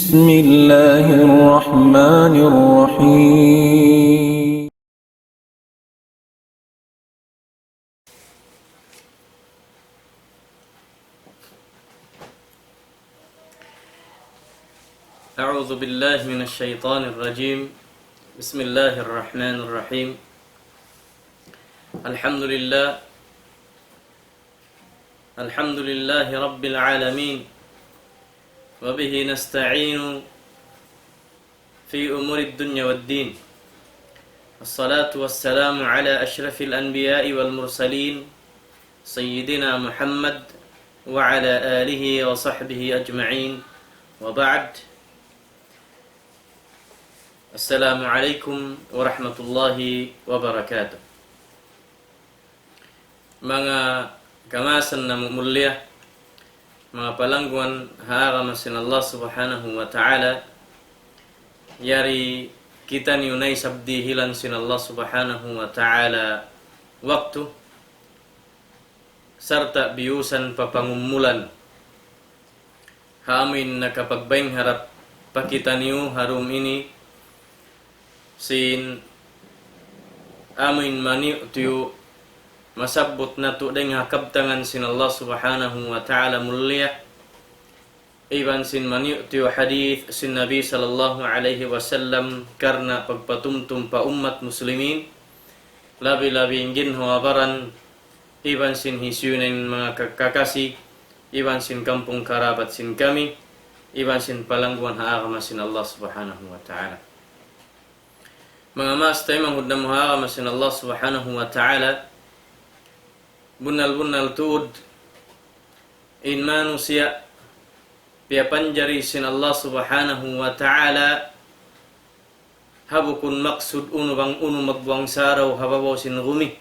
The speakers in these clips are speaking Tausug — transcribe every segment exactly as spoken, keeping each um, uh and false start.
بسم الله الرحمن الرحيم. أعوذ بالله من الشيطان الرجيم. بسم الله الرحمن الرحيم. الحمد لله. الحمد لله رب العالمين. وبه نستعين في أمور الدنيا والدين. والصلاة والسلام على أشرف الأنبياء والمرسلين سيدنا محمد وعلى آله وصحبه أجمعين. وبعد. السلام عليكم ورحمة الله وبركاته. Manga kamaasan namu' mulia, manga palangguan ha agama sin Allah Subhanahu wa Ta'ala, yari kitaniyu na isab dihilan sin Allah Subhanahu wa Ta'ala waktu, sarta' biyusan pa pangumulan ha amuin nakapagbayng harap pa kitaniyu ha dum ini, sin amuin maniyu'-tiyu' masabbut natu' dayn ha kabtangan sin Allah Subhanahu wa Ta'ala mulia, iban sin maniyu'-tiyu' hadith sin Nabi sallallahu alayhi wasallam karna' pagpatumtum pa ummat muslimin, labi-labi in ginhawa-baran iban sin hisiyu-siyu in manga ka-, kakasi, iban sin kampung karabat sin kami, iban sin palangguan ha agama sin Allah Subhanahu wa Ta'ala. Manga maas taymanghud namu' ha agama sin Allah Subhanahu wa Ta'ala, bunnal-bunnal tuud in manusiya' piyapanjari sin Allah Subhanahu wa Ta'ala ha bukun maksud unu bang unu magbuwang saraw ha babaw sin gumi.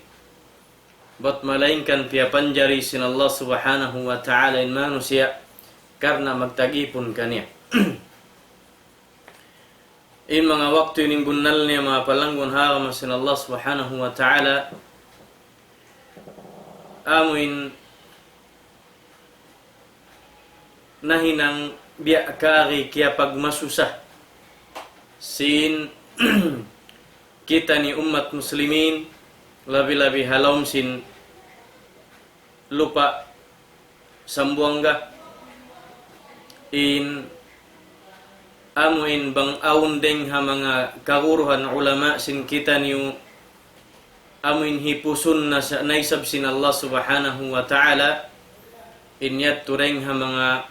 Bat malaingkan piyapanjari sin Allah Subhanahu wa Ta'ala in manusiya' karna' magtag-ipun kaniya. In manga waktu ini bunnal niya manga palangguan ha agama sin Allah Subhanahu wa Ta'ala, amuin nahinang biya' kari kiyapagmasusa sin kitaniyu ummat muslimin, labi-labi ha lawm sin lupa' Sambuwangga. In amuin bang awn dayng ha manga kaguruhan ulama sin kitaniyu, amuin hipusun na sa-, na isab sin Allah Subhanahu wa Ta'ala, in yadtu dayng ha manga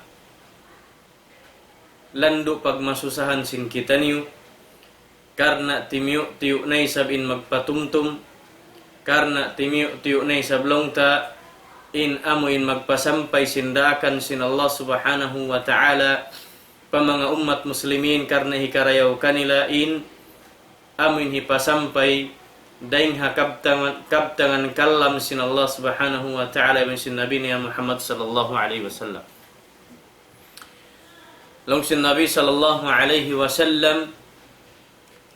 landu' pagmasusahan sin kitaniyu, karna' timiyu'-tiyu' na isab in magpatumtum, karna' timiyu'-tiyu' na isab laung ta in amuin magpasampay sin daakan sin Allah Subhanahu wa Ta'ala pa manga ummat muslimin, karna' hikarayaw kanila in amuin hipasampay dayng ha kabtangan, kabtangan kalam sin Allah Subhanahu wa Ta'ala iban sin Nabi niya Muhammad sallallahu alayhi wasallam. Laung sin Nabi sallallahu alayhi wasallam,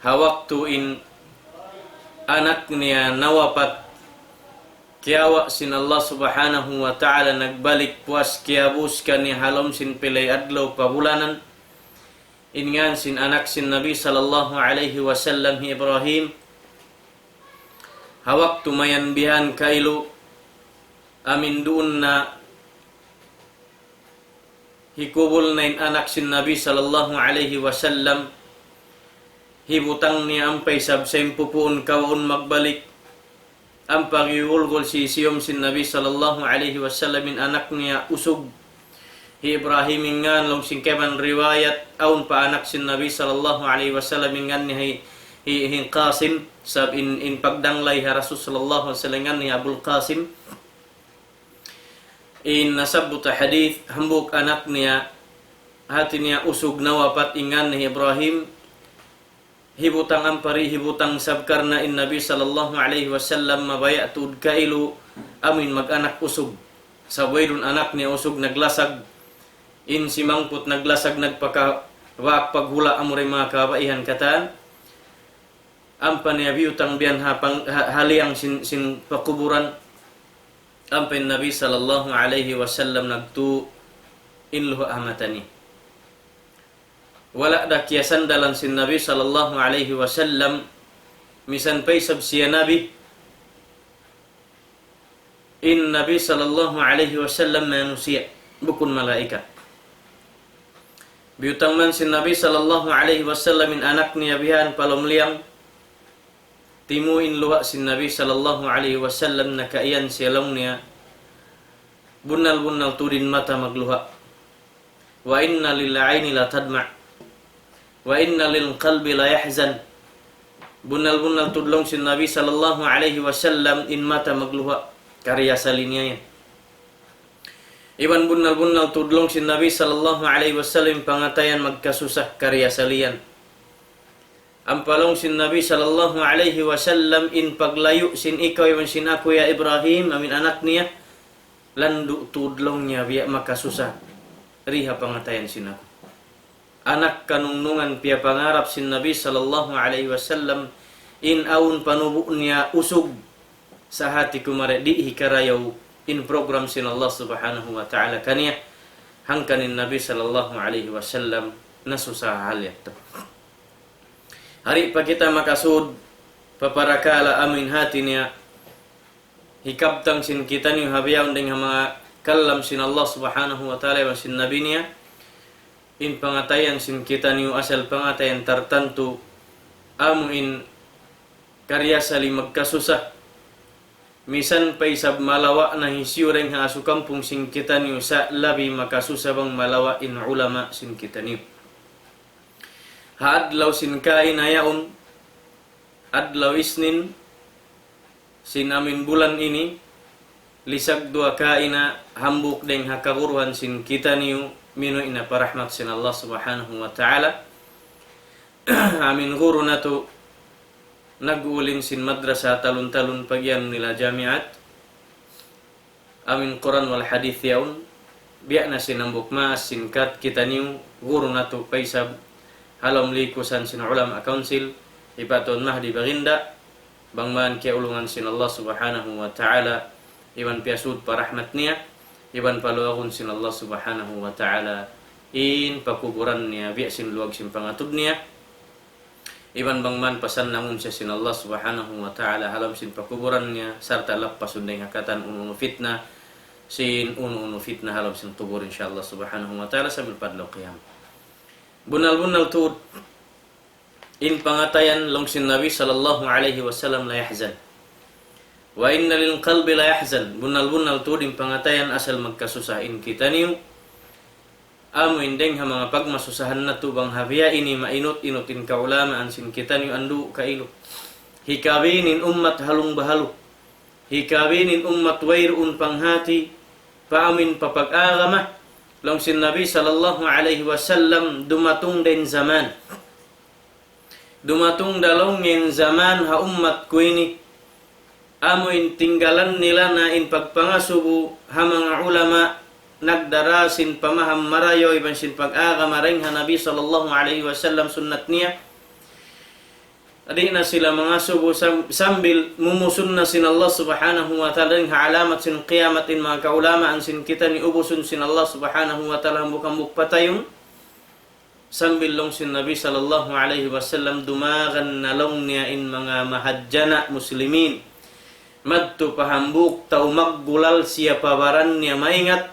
ha waktu in anak niya nawapat, kiyawa' sin Allah Subhanahu wa Ta'ala nagbalik puas kiyabus kaniya ha lawm sin pilay adlaw pa bulanan, in ngan sin anak sin Nabi sallallahu alayhi wasallam hi Ibrahim, ha waktu mayan bihan kailu, amuin duun na hikubul na in anak sin Nabi sallallahu alayhi wasallam, hibutang niya ampa isab sa' in pupuun kawaun magbalik, ampa giyulgul sin siyum sin Nabi sallallahu alayhi wasallam in anak niya usug. Hi Ibrahim in ngan, laung sin kaibanan riwayat, awn pa anak sin Nabi sallallahu alayhi wasallam in ngan niya hi, hi, hi Qasim, sabab in, in pagdanglay ha Rasul sallallahu alayhi wasallam in ngan niya Abul Qasim. In nasabbut ha hadith, hambuuk anak niya, hati niya usug nawapat in ngan hi Ibrahim, hibutang ampa di' hibutang sabab karna' in Nabi sallallahu alayhi wasallam mabaya' tuud kailu amuin mag-anak usug. Sabab wayruun anak niya usug naglasag, in simangput naglasag nagpakabak paghula' amu in manga kabaihan katan. Ampa niya biyutang biyan ha pang-, ha, ha liyang sin, sin pakuburan. Ampa in Nabi sallallahu alayhi wasallam nagtu' in luha' ha mata niya. Wala' da kiyasandalan sin Nabi sallallahu alayhi wasallam, misan pa isab siya Nabi, in Nabi sallallahu alayhi wasallam manusiya', bukun malaikat. Biyutang man sin Nabi sallallahu alayhi wasallam in anak niya bihan pa lawm liyang, timu' in luha' sin Nabi sallallahu alayhi wasallam nakaiyan siya laung niya, bunnal-bunnal tuud in mata magluha'. وإن للعين لتدمع وإن للقلب ليحزن. Bunnal-bunnal tuud laung sin Nabi sallallahu alayhi wasallam in mata magluha', kariyasali niya yan. Iban bunnal-bunnal tuud laung sin Nabi sallallahu alayhi wasallam in pangatayan magkasusa, kariyasali yan. Ampa laung sin Nabi sallallahu alayhi wasallam in paglayu' sin ikaw iban sin aku ya Ibrahim, amu in anak niya, landu' tuud laung niya biya' makasusa, di' ha pangatayan sin aku. Anak kanungnungan piyapangarap sin Nabi sallallahu alayhi wasallam, in awn panubu' niya usug, sa' hati kumare di' hikarayaw in program sin Allah subhanahu wa ta'ala kaniya, hangkan in Nabi sallallahu alayhi wasallam nasusa ha hal yadtu. Di' pa kita makasud pa parakala' amu in hati niya hikabtang sin kitaniyu ha bihaun dayng ha manga kalam sin Allah subhanahu wa ta'ala iban sin Nabi niya, in pangatayan sin kitaniyu asal pangatayan tartantu, amu in kariyasali magkasusa, misan pa isab malawa' na hisiyu dayng ha asukampung sin kitaniyu sa' labi makasusa bang malawa' in ulama sin kitaniyu. Ha adlaw sin kaina yaun, adlaw Isnin, sin amu in bulan ini, lisag duwa kaina hambuuk dayng ha kaguruhan sin kitaniyu, minuwi' na pa rahmat sin Allah subhanahu wa ta'ala. Amu in guru natu' nag-uulin sin madrasa talun-talun pagiyanun nila jamiat. Amu in Quran wal hadith yaun, biya' na sin hambuuk maas sin kat kitaniyu, guru natu' pa isab, ha lawm likusan sin ulama council, hi Pak Tun Mahdi Baginda, bang man kiyaulungan sin Allah subhanahu wa ta'ala, iban piyasud pa rahmat niya, iban paluagun sin Allah subhanahu wa ta'ala, in pakuburan niya, biya' sin luag sin pangatud niya, iban bang man pasannangun siya sin Allah subhanahu wa ta'ala ha lawm sin pakuburan niya, sarta' lappasun dayng ha katan unu-unu fitna, sin unu-unu fitna ha lawm sin kubul, insya Allah subhanahu wa ta'ala, sambil pa adlaw qiyamah. Bunnal-bunnal tuud, in pangatayan laung sin Nabi sallallahu alayhi wasallam la yahzan. Wa inna lil qalbi la yahzan. Bunnal-bunnal tuud in pangatayan asal magkasusa in kitaniyu. Amu in dayng ha manga pagmasusahan natu' bang ha biya' ini mainut-inut in kaulamaan sin kitaniyu andu' kailu. Hikabin in ummat halung bahalu. Hikabin in ummat wayruun panghati pa amu in pa pag-agama. Laung sin Nabi sallallahu alayhi wasallam dumatung da in jaman. Dumatung da laung niya in jaman ha ummat ku ini, amu in tinggalan nila na in pagpangasubu ha manga ulama nagdara sin pamaham marayaw iban sin pag-agama dayng ha Nabi sallallahu alayhi wasallam sunnat niya. Di' na sila mangasubu sam-, sambil mumusunna sin Allah subhanahu wa ta'ala dayng ha alamat sin qiyamat in manga kaulamaan sin kitaniyu ubusun sin Allah subhanahu wa ta'ala hambuuk-hambuuk patayun. Sambil laung sin Nabi sallallahu alayhi wasallam dumagan na laung niya in manga mahadjana' muslimin. Madtu pa hambuuk tau maggulal siya pa baran niya maingat.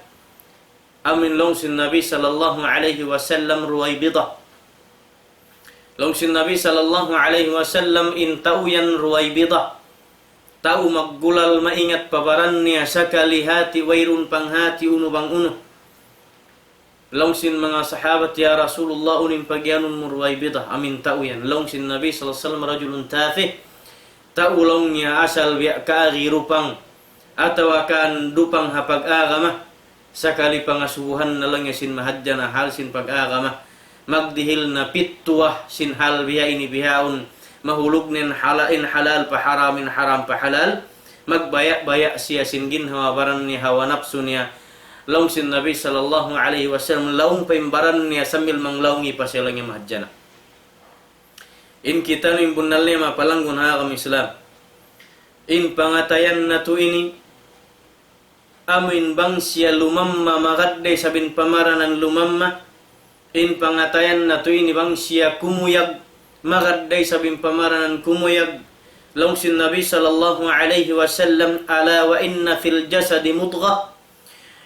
Amu in laung sin Nabi sallallahu alayhi wasallam Ruwaybidah. Laung sin Nabi sallallahu alayhi wasallam in tau yan Ruwaybidah. Tau maggulal maingat pa baran niya sakali hati wayruun panghati unu bang unu. Laung sin manga sahabat, "Ya Rasulullah, unu in pagiyanun mu Ruwaybidah, amu in tau yan?" Laung sin Nabi sallallahu alayhi wasallam, "Rajulun tafih." Tau laung niya asal biya' kaagi dupang, atawa kan dupang ha pag-agama, sakali pangasubuhan na laung niya sin mahadjana' hal sin pag-agama. Magdihil na pitwa sin hal biya' ini bihaun, mahulug niya in hala-, in halal pa haram, in haram pa halal. Magbaya'-baya' siya sin ginhawa baran niya, hawa napsu niya. Laung sin Nabi sallallahu alayhi wasallam, laung pa in baran niya sambil manglaungi pa siya laung niya mahadjana'. In kitaniyu in bunnal niya mapalanggun ha agama Islam. In pangatayan natu' ini, amu in bang siya lumamma magad da isab in pamaranan lumamma, In pangatayan natu' ini bang siya kumuyag, magad da isab in pamaranan kumuyag. Laung sin Nabi sallallahu alayhi wasallam, ألا وإن في الجسد مضغة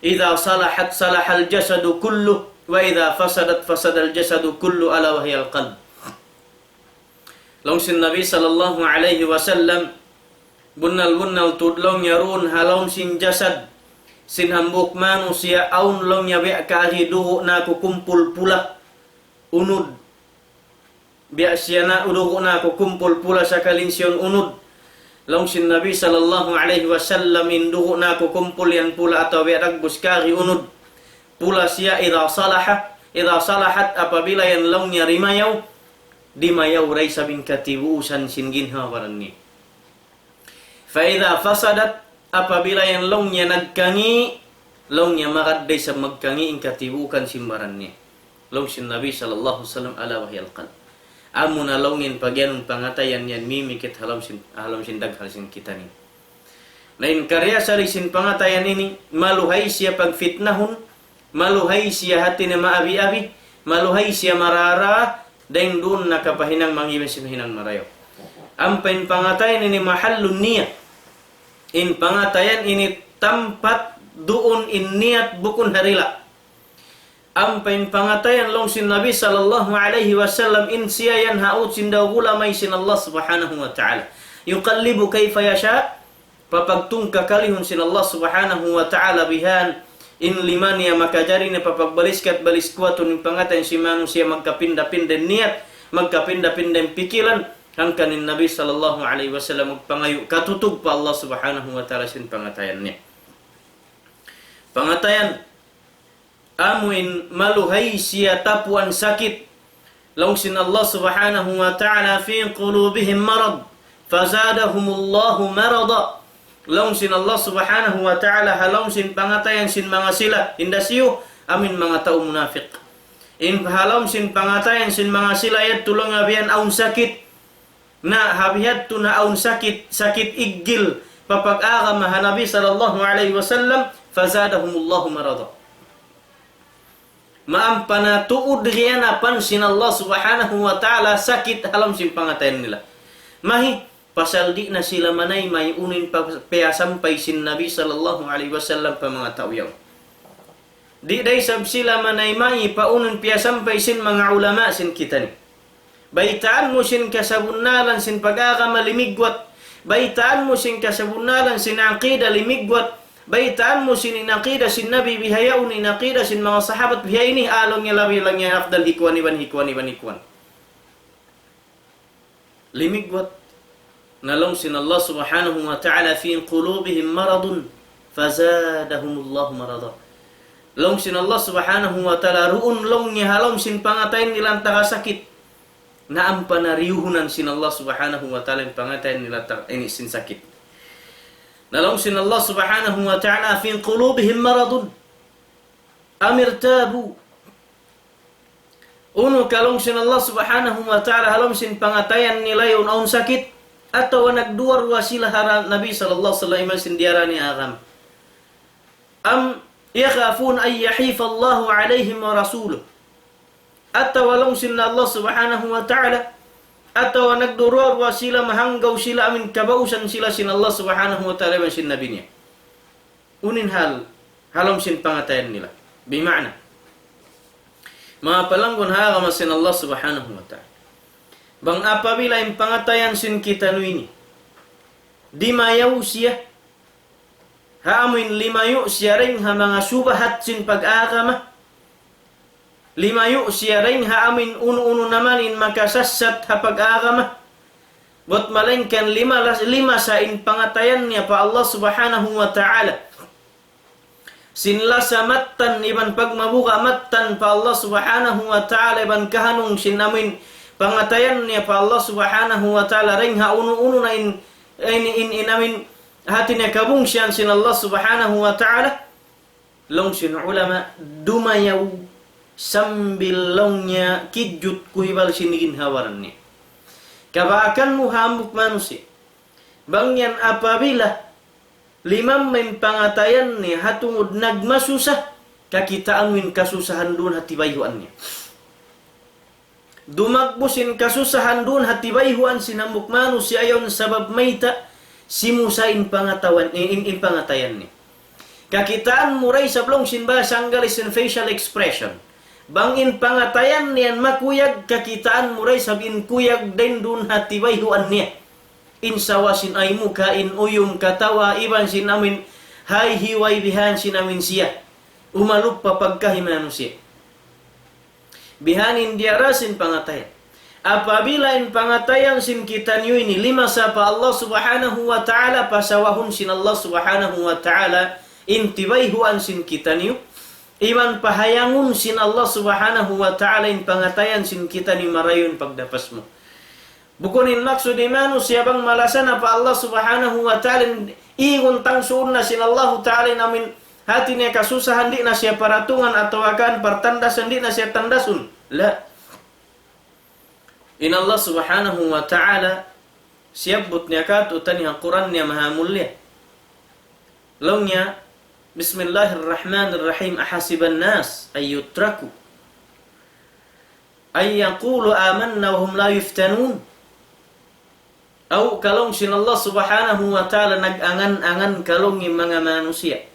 إذا صلحت صلح الجسد كله وإذا فسدت فسد الجسد كله ألا وهي القلب. Laung sin Nabi sallallahu alayhi wasallam, bunnal-bunnal tuud laung niya duun ha lawm sin jasad sin hambuuk manusiya' awn laung niya biya' kari dugu' nakukumpul pula unud. Biya' siya na dugu' nakukumpul pula sakali siya unud. Laung sin Nabi sallallahu alayhi wasallam, in dugu' nakukumpul yan pula atawa biya' dagbus kari unud. Pula siya إذا صلح, إذا صلحت, apabila yan laung niya dimayaw, dimayaw da isab in katibuusan sin ginhawa-baran niya. فإذا فسدت, apabila yan laung niya nagkangi', laung niya magad da isab magkangi' in katibuukan sin baran niya. Laung sin Nabi sallallahu alayhi wasallam, ألا وهي القلب. Amuna laung in pagiyanun pangatayan yan mimikit ha lawm sin, ha lawm sin daghal sin kitaniyu. Na in kariasari sin pangatayan ini, maluhay siya pagfitnahun, maluhay siya hati niya maabi-abi, maluhay siya marara, dayn duun nakapahinang mangiban sin hinang marayaw. Ampa in pangatayan ini محل النية. In pangatayan ini tampat duun in niyat bukun ha dila'. Ampa in pangatayan laung sin Nabi sallallahu alayhi wasallam in siya yan ha ut sin daug ulamay sin Allah subhanahu wa ta'ala. يقلب كيف يشاء, papagtungkakalihun sin Allah subhanahu wa ta'ala bihan in lima niya makajari niya papagbaliskat-baliskuwatun in pangatayan sin manusiya' magkapinda-pinda in niyat, magkapinda-pinda in pikilan, hangkan in Nabi sallallahu alayhi wasallam magpangayu' katutug pa Allah subhanahu wa ta'ala sin pangatayan niya. Pangatayan, amuin maluhay siya tapuan sakit. Laung sin Allah subhanahu wa ta'ala, في قلوبهم مرض فزادهم الله مرضا. Laung sin Allah subhanahu wa ta'ala, ha lawm sin pangatayan sin manga sila, hinda siyu, amuin manga tau munapik. In ha lawm sin pangatayan sin manga sila yadtu laung niya biya' awn sakit. Na ha bihadtu na awn sakit, sakit iggil, papag-agama ha Nabi sallallahu alayhi wasallam, فزادهم الله مرضا. Maampa na tuud diyanapan sin Allah subhanahu wa ta'ala sakit ha lawm sin pangatayan nila. Mahi, pasal di' na sila manayma' unu in pa-, piyasampay sin Nabi sallallahu alayhi wasallam pa manga tau yaun. Di' da isab sila manayma' pa unu in piyasampay sin manga ulama sin kitaniyu. Baytaan mu sin kasabunnalan sin pag-agama limigwat. Baytaan mu sin kasabunnalan sin aqida limigwat. Baytaan mu sin in aqida sin Nabi bihaun, in aqida sin manga sahabat bihaini, laung niya labi laung niya afdal hikuan iban hikuan iban hikuan. Limigwat. Na laung sin Allah subhanahu wa ta'ala, في قلوبهم مرض فزادهم الله مرضا. Laung sin Allah subhanahu wa ta'ala, duun laung niya ha lawm sin pangatayan nila in taga sakit. Na ampa na riyuhunan sin Allah subhanahu wa ta'ala in pangatayan nila ta-, ini sin sakit. Na laung sin Allah subhanahu wa ta'ala, في قلوبهم مرض أم ارتابوا. Unu ka laung sin Allah subhanahu wa ta'ala ha lawm sin pangatayan nila yaun awn sakit, atawa nagduwa-ruwa sila ha Nabi sallallahu alayhi wasallam iban sin diyara niya agama. أم يخافون أن يحيف الله عليهم ورسوله. Atawa laung sin Allah subhanahu wa ta'ala, atawa nagduwa-ruwa sila, mahanggaw sila amuin kabausan sila sin Allah subhanahu wa ta'ala iban sin Nabi niya. Unu in hal, ha lawm sin pangatayan nila. Bima'na, manga palanggun ha agama sin Allah subhanahu wa ta'ala. Bang apabila in pangatayan sin kitaniyu ini, dimayaw siya, ha amuin limayu' siya dayn ha manga subahat sin pag-agama, limayu' siya dayn ha amuin unu-unu na man in makasassat ha pag-agama. Buat malaingkan lima las-, limasa in pangatayan niya pa Allah subhanahu wa ta'ala. Sin lasa mattan iban pagmabuga' mattan pa Allah subhanahu wa ta'ala iban kahanung sin amuin pangatayan niya pa Allah subhanahu wa ta'ala dayn ha unu-unu na in, in, in, in amuin hati niya kabungsihan sin Allah subhanahu wa ta'ala. Laung sin ulama, dumayaw sambil laung niya kijut kuhibal sin ginhawa-baran niya. Kabaakan mu hambuuk manusiya'. Bang yan apabila limamma in pangatayan niya ha tungud nagmasusa, kakitaan mu in kasusahan duun ha tibayhuan niya. Dumagbu' sin kasusahan duun ha tibayhuan sin hambuuk manusiya' yaun sabab mayta', simusa in pangatayan, in, in, in pangatayan niya. Kakitaan mu da isab laung sin bahasa Anggalis in facial expression. Bang in pangatayan niya makuyag, kakitaan mu da isab in kuyag dayn duun ha tibayhuan niya. In sawa sin aymuka, in uyum, katawa, iban sin amin, hay hiway bihan sin amin siya. Umalup pa pagkahi manusiya'. Bihan in diyara sin pangatayan. Apabila in pangatayan sin kitaniyu ini limasa pa Allah Subhanahu wa Ta'ala, pasawahun sin Allah Subhanahu wa Ta'ala in tibayhuan sin kitaniyu, iban pahayangun sin Allah Subhanahu wa Ta'ala in pangatayan sin kitaniyu marayaw in pagdapas mu. Bukun in maksud di' manusiya' bang malasa na pa Allah Subhanahu wa Ta'ala, in igun tangsuun na sin Allahu Ta'ala in amin hati niya kasusahan di' na siya paratungan atawa kan partandasan di' na siya tandasun. La. In Allah Subhanahu wa Ta'ala siyabbut niya kātu'niyu ha Qur'an niya maha mulia. Laung niya, بسم الله الرحمن الرحيم. أحسب الناس أن يتركوا أن يقولوا آمنا وهم لا يفتنون. Aw, ka laung sin Allah Subhanahu wa Ta'ala, nag-angan-angan ka laung in manga manusiya'.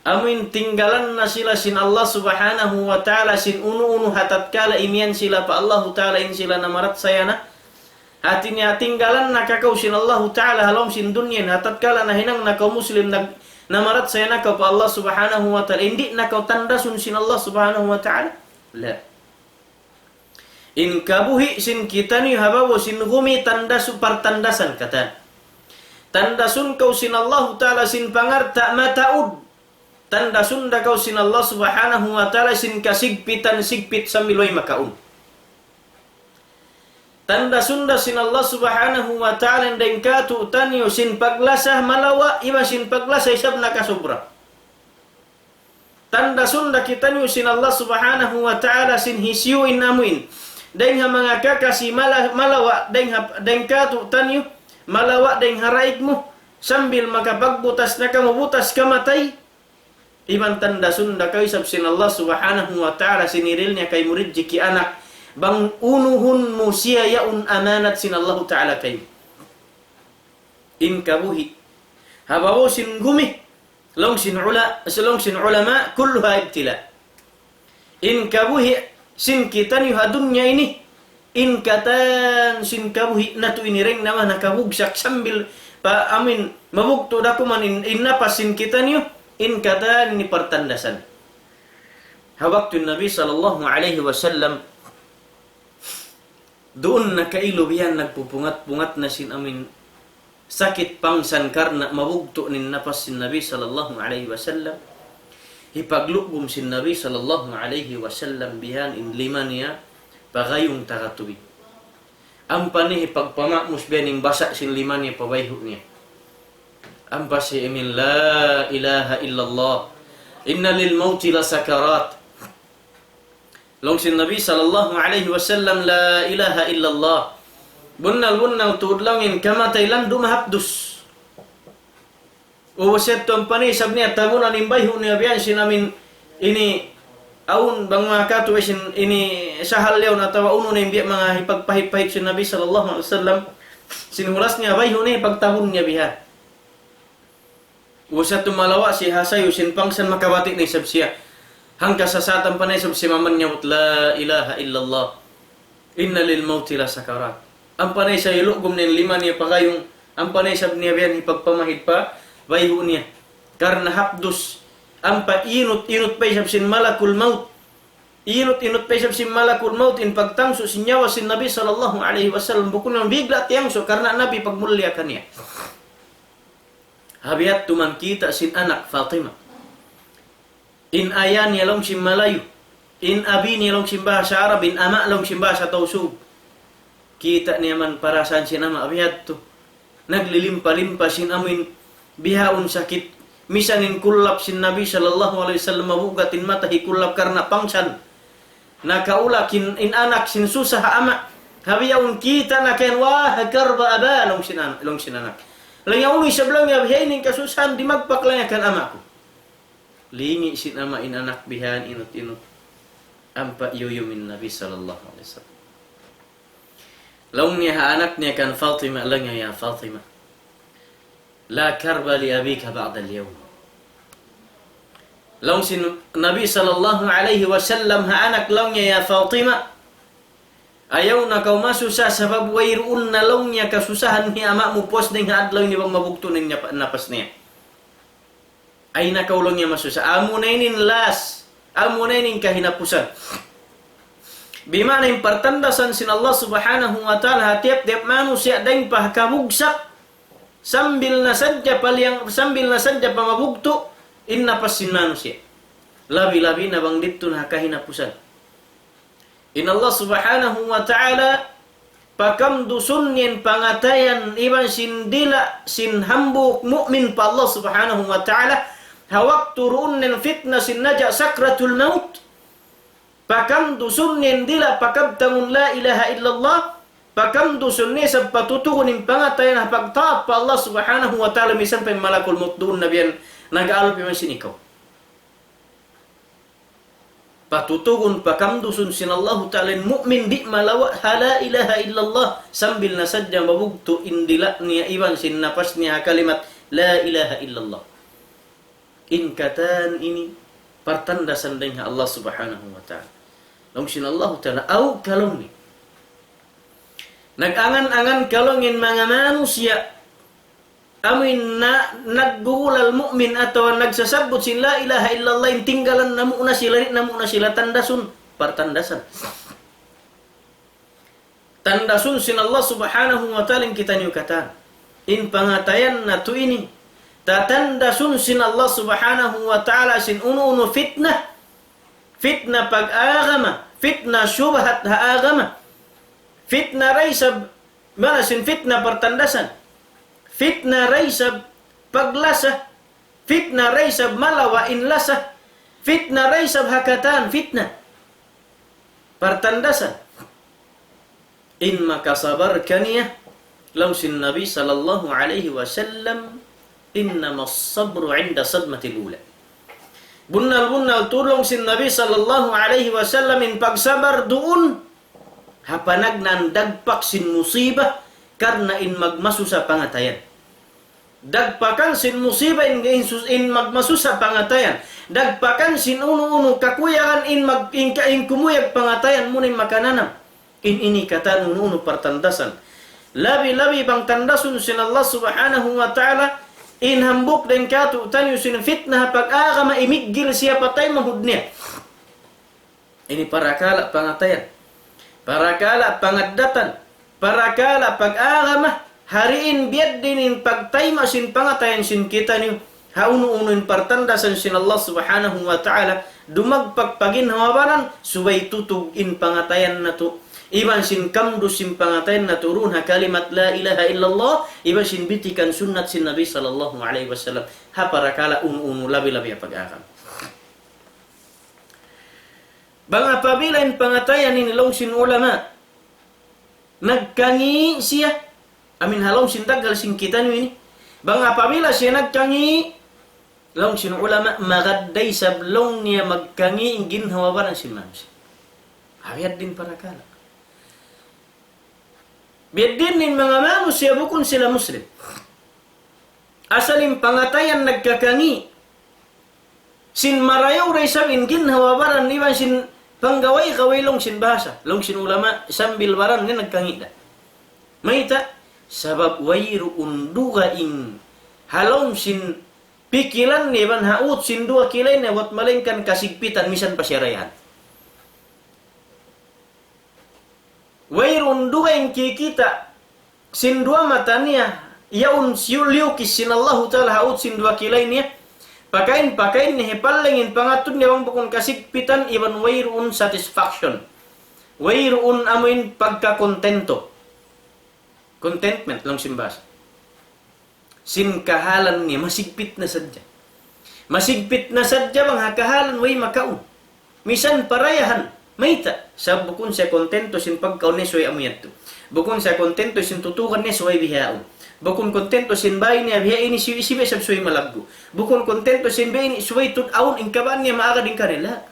Amuin tinggalan na sila sin Allah Subhanahu wa Ta'ala sin unu-unu ha tatkala imiyan sila pa Allahu Ta'ala in sila namarachaya na. Hati niya tinggalan na ka kaw sin Allahu Ta'ala ha lawm sin dunya ini, ha tatkala nahinang na kaw Muslim, nag-, namarachaya na kaw pa Allah Subhanahu wa Ta'ala. Di' na kaw tandasun sin Allah Subhanahu wa Ta'ala. La. In kabuhi' sin kitaniyu ha babaw sin gumi tandasu partandasan katan. Tandasun kaw sin Allahu Ta'ala sin pangalta' mataud. Tandasun da kaw sin Allah Subhanahu wa Ta'ala sin kasigpitan sigpit sambil way makaun. Tandasun da sin Allah Subhanahu wa Ta'ala in dayn kātu'niyu sin paglasa malawa', iban sin paglasa isab nakasubra. Tandasun da kitaniyu sin Allah Subhanahu wa Ta'ala sin hisiyu in amuin. Dayn ha manga kakasi mala-, malawa', dayn ha, dayn kātu'niyu, malawa' dayn ha raig mu, sambil makapagbutas na kamu butas kamatay. Iban tandasun da kaw isab sin Allah Subhanahu wa Ta'ala sin hiril niya kaymu rijiki anak. Bang unuhun mu siya yaun amanat sin Allahu Ta'ala kaymu. In kabuhi'. Ha babaw sin gumi. Laung sin ula-, laung sin ulama, كلها ابتلاء. In kabuhi' sin kitaniyu ha dunya ini, in katan sin kabuhi' natu' ini dayn ha manga kabugsak sambil pa amuin mabugtu' da kuman in, in napas sin kitaniyu, in katan ini partandasan. Ha waktu Nabi sallallahu alayhi wasallam, duun na kailu biya' nagpupungat-pungat na sin amuin sakit pangsan karna' mabugtu' in napas sin Nabi sallallahu alayhi wasallam. Hipaglugum sin Nabi sallallahu alayhi wasallam biya' in lima niya pagayung taga tubig. Ampa niya hipagpamamus biya' in basa' sin lima niya pa bayhu' niya. Ampa siya imiyan, لا إله إلا الله. إن للموت لسكرات. Laung sin Nabi sallallahu alayhi wasallam, لا إله إلا الله. Bunnal-bunnal tuud laung in kamatay landu' mahapdus. Ubus yadtu ampa niya isab niya tabunan in bayhu' niya biya' sin amuin ini awn bang manga katu' sin ini sahal yaun atawa unu na in biya' manga hipagpahit-pahit sin Nabi sallallahu alayhi wasallam. Sin hulas niya bayhu' niya pagtabun niya biya'. Ubus yadtu malawa' siya ha sayu sin pangsan makabati' na isab siya. Hangkan sasatan pa na isab siya mamanyaut, لا إله إلا الله. إن للموت لسكرات. Ampa na isab ilugum niya in lima niya pagayung, ampa na isab niya biya' hipagpamahid pa bayhu' niya. Karna' hapdus, ampa inut-inut pa isab sin malakul maut. Inut-inut pa isab sin malakul maut in pagtangsu' sin nyawa sin Nabi sallallahu alayhi wasallam. Bukun na bigla' tiyangsu' karna' Nabi pagmulliya kaniya. Ha biya' yadtu man kita' sin anak Fatima. In aya niya laung sin Malayu. In abi niya laung sin bahasa Arab, in ama' laung sin bahasa Tausug. Kita' niya man parasaan sin ama' biya' yadtu. Naglilimpa-limpa sin amuin bihaun sakit. Misan in kullap sin Nabi sallallahu alayhi wasallam mabugat in mata hikullap karna' pangsan. Nakaulak in, in anak sin susa ha ama'. Ha bihaun kita' na kan, "Wah, karba aba," laung sin an-, laung sin anak. Laung niya unu isab laung niya bihaini in kasusahan, dimagpak laung niya kan ama' ku. Lingi' sin ama' in anak bihan inut-inut. Ampa iyuyum in Nabi sallallahu alayhi wasallam. Laung niya ha anak niya kan Fatima, laung niya, "Ya Fatima, la karba li abika ba'dal yawm." Laung sin Nabi sallallahu alayhi wasallam ha anak laung niya, "Ya Fatima, ayaw na kaw masusa sabab wayruun na laung niya kasusahan hi ama' mu pus dayng ha adlaw ini bang mabugtu' na in napas niya." Ay na kaw laung niya masusa. Amu na ini in last. Amu na ini in kahinapusan. Bima'na in partandasan sin Allah subhanahu wa ta'ala ha tiyap-tiyap manusiya' dayng pa kabugsak. Sambil na sadja pa liyang, sambil na sadja pa mabugtu', in napas sin manusiya'. Labi-labi na bang didtu na ha kahinapusan. In Allah subhanahu wa ta'ala, pakamdusun niya in pangatayan iban sin dila' sin hambuuk mu'min pa Allah subhanahu wa ta'ala, ha waktu duun na in fitna sin naja' sakratul maut, pakamdusun niya in dila' pakabtangun la ilaha illallah, pakamdusun niya isab patutugun in pangatayan ha pagtaat pa Allah subhanahu wa ta'ala, misan pa in malakul maut duun na biya' yan nag-aalup iban sin ikaw. Patutugun pakamdusun sin Allahu Ta'ala in mu'min di' malawa' ha la ilaha illallah, sambil na sadja mabugtu' in dila' niya iban sin napas niya ha kalimat la ilaha illallah. In katan ini partandasan dayng ha Allah Subhanahu wa Ta'ala. Laung sin Allahu Ta'ala, aw ka laung niya, nag-angan-angan ka laung in manga manusiya' amuin na, naggugulal mu'min atawa nagsasabbut sin la ilaha illallah, in tinggalan namu' na sila, di' namu' na sila tandasun, partandasan. Tandasun sin Allah Subhanahu wa Ta'ala in kitaniyu katan. In pangatayan natu' ini, tatandasun sin Allah Subhanahu wa Ta'ala sin unu-unu fitna, fitna pag-agama, fitna shubhat ha agama, fitna da isab, mana sin fitna partandasan, fitna da isab paglasa, fitna da isab malawa' in lasa, fitna da isab ha katan fitna partandasan. In makasabar kaniya, laung sin Nabi sallallahu alayhi wasallam, إنما الصبر عند الصدمة الأولى. Bunnal-bunnal tuud laung sin Nabi sallallahu alayhi wasallam in pagsabar duun ha panagnaan dagpak sin musiba karna' in magmasusa pangatayan. Dagpakan sin musiba in, in sus-, in magmasusa pangatayan. Dagpakan sin unu-unu kakuyagan in mag-, in ka-, in kumuyag pangatayan, amuna in makananam. In ini katan unu-unu partandasan. Labi-labi bang tandasun sin Allah Subhanahu wa Ta'ala, in hambuuk dayn kātu'niyu sin fitna ha pag-agama, imiggil siya pa taymanghud niya. Ini parakala' pangatayan, parakala' pangaddatan, parakala' pag-agama, ha diin biya' diin in pagtayma' sin pangatayan sin kitaniyu, ha unu-unu in partandasan sin Allah Subhanahu wa Ta'ala, dumagpak pa ginhawa-baran, subay tutug in pangatayan natu', iban sin kamdus sin pangatayan natu' duun ha kalimat la ilaha illallah, iban sin bitikan sunnat sin Nabi sallallahu alayhi wasallam, ha parakala' unu-unu labi-labi ha pag-agama. Bang apabila in pangatayan ini laung sin ulama, nagkangi' siya, amin ha laum sin daghal sin kitaniyu ini. Bang apabila siya nagkangi', laung sin ulama, magad da isab laung niya magkangi' in ginhawa-baran sin manusiya'. Ha biya' diin parakala'. Biya' diin in manga manusiya' bukun sila Muslim. Asal in pangatayan nagkakangi'. Sin marayaw da isab in ginhawa-baran iban sin panggaway-gaway laung sin bahasa, laung sin ulama, sambil baran niya nagkangi' da. Mayta'? Sabab wayruun dugaing ha laum sin pikilan niya iban ha ut sin duwa kilay niya buwat malaingkan kasigpitan misan pa siya dayahan. Wayruun dugaing kikita' sin duwa mata niya, yaun siyu liyukis sin Allahu Ta'ala ha ut sin duwa kilay niya. Pakain-pakain niya, hipalling in pangatud niya bang bukun kasigpitan iban wayruun satisfaction. Wayruun amuin pagkakontento. Contentment, laung sin bahasa. Sin kahalan niya, masigpit na sadja. Masigpit na sadja bang ha kahalan way makaun. Misan pa dayahan, mayta'? Sabab bukun siya kontento sin pagkaun niya subay amu yadtu. Bukun siya kontento sin tutukan niya subay bihaun. Bukun kontento sin bāy niya biha ini si, si biya' sab subay malaggu'. Bukun kontento sin biya' ini subay tuud awn in kabaan niya maagad in kanila.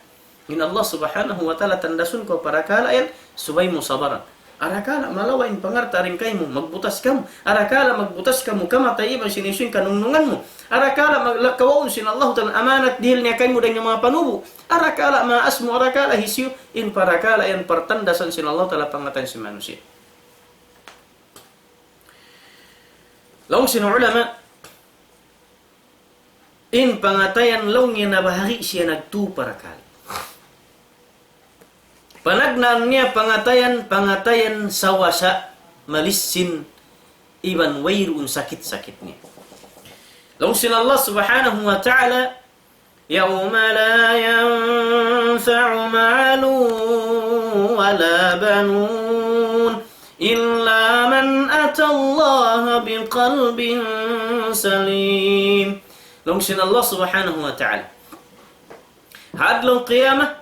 In Allah Subhanahu wa Ta'ala tandasun kaw parakala' yan, subay mu sabaran. Arakala' malawa' in pangarta' dayn kaymu, magbutas kamu. Arakala' magbutas kamu kamatay iban sin hisiyu in kanungnungan mu. Arakala' mag-, la-, kawaun sin Allah Ta'ala amanat dihil niya kaymu dayn ha manga panubu'. Arakala' maas mu, arakala' hisiyu, in parakala' yan partandasan sin Allah Ta'ala pangatayan sin manusiya'. Laung sin ulama, in pangatayan laung niya nabahagi' siya nagtū parakala'. Panagnaan niya pangatayan, pangatayan sawasa, malissin, iban wayruun sakit-sakit niya. Laung sin Allah Subhanahu wa Ta'ala, يوم لا ينفع مال ولا بنون إلا من أتى الله بقلب سليم. Laung sin Allah Subhanahu wa Ta'ala. Ha adlaw qiyamah,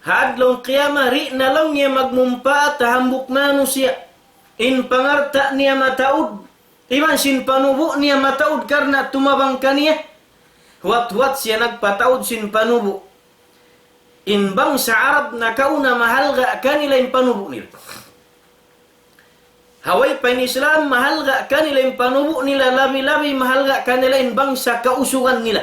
ha adlaw qiyamah, di' na laung niya magmumpaat ha hambuuk manusiya' in pangarta' niya mataud, iban sin panubu' niya mataud karna' tumabang kaniya. Huwat-huwat siya nagpataud sin panubu'. In bangsa Arab nakauna mahalga' kanila in panubu' nila. Ha way pa in Islam, mahalga' kanila in panubu' nila, labi-labi mahalga' kanila in bangsa kausugan nila.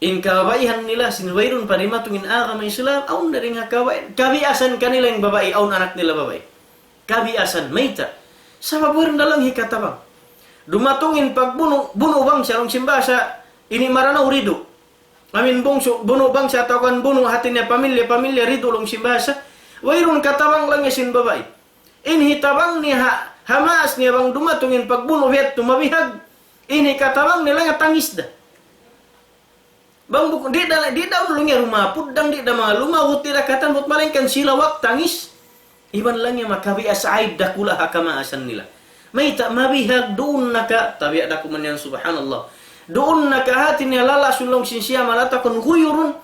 In kababaihan nila, sin wayruun pa dimatung in agama Islam, awn na dayn ha kababaihan. Kabiasan kanila in babai, awn anak nila babai. Kabiasan, mayta'. Sabab wayruun na laung hikatabang. Dumatung in pagbunu', bunu' bangsa, laung sin bahasa, ini Maranao ridu'. Amin bungsu, bunu' bangsa atawa kan bunu' hati niya pamilya, pamilya ridu' laung sin bahasa. Wayruun katabang laung niya sin babai. In hitabang niya ha, ha maas niya bang dumatung in pagbunu' biya' tu mabihag. In hikatabang niya laung niya tangis da. Bang bukun, di' da, di' da laung niya lumapud, dang di' da manga lumawut, di' da katan buat malaingkan silawak tangis. Iban laung niya makabias aib dakula' ha kamaasan nila. Mayta' mabihag duun na ka, tabiya' da kuman yan, subhanallah. Duun na ka hati niya lalasun laung sin siya malata kun guyurun.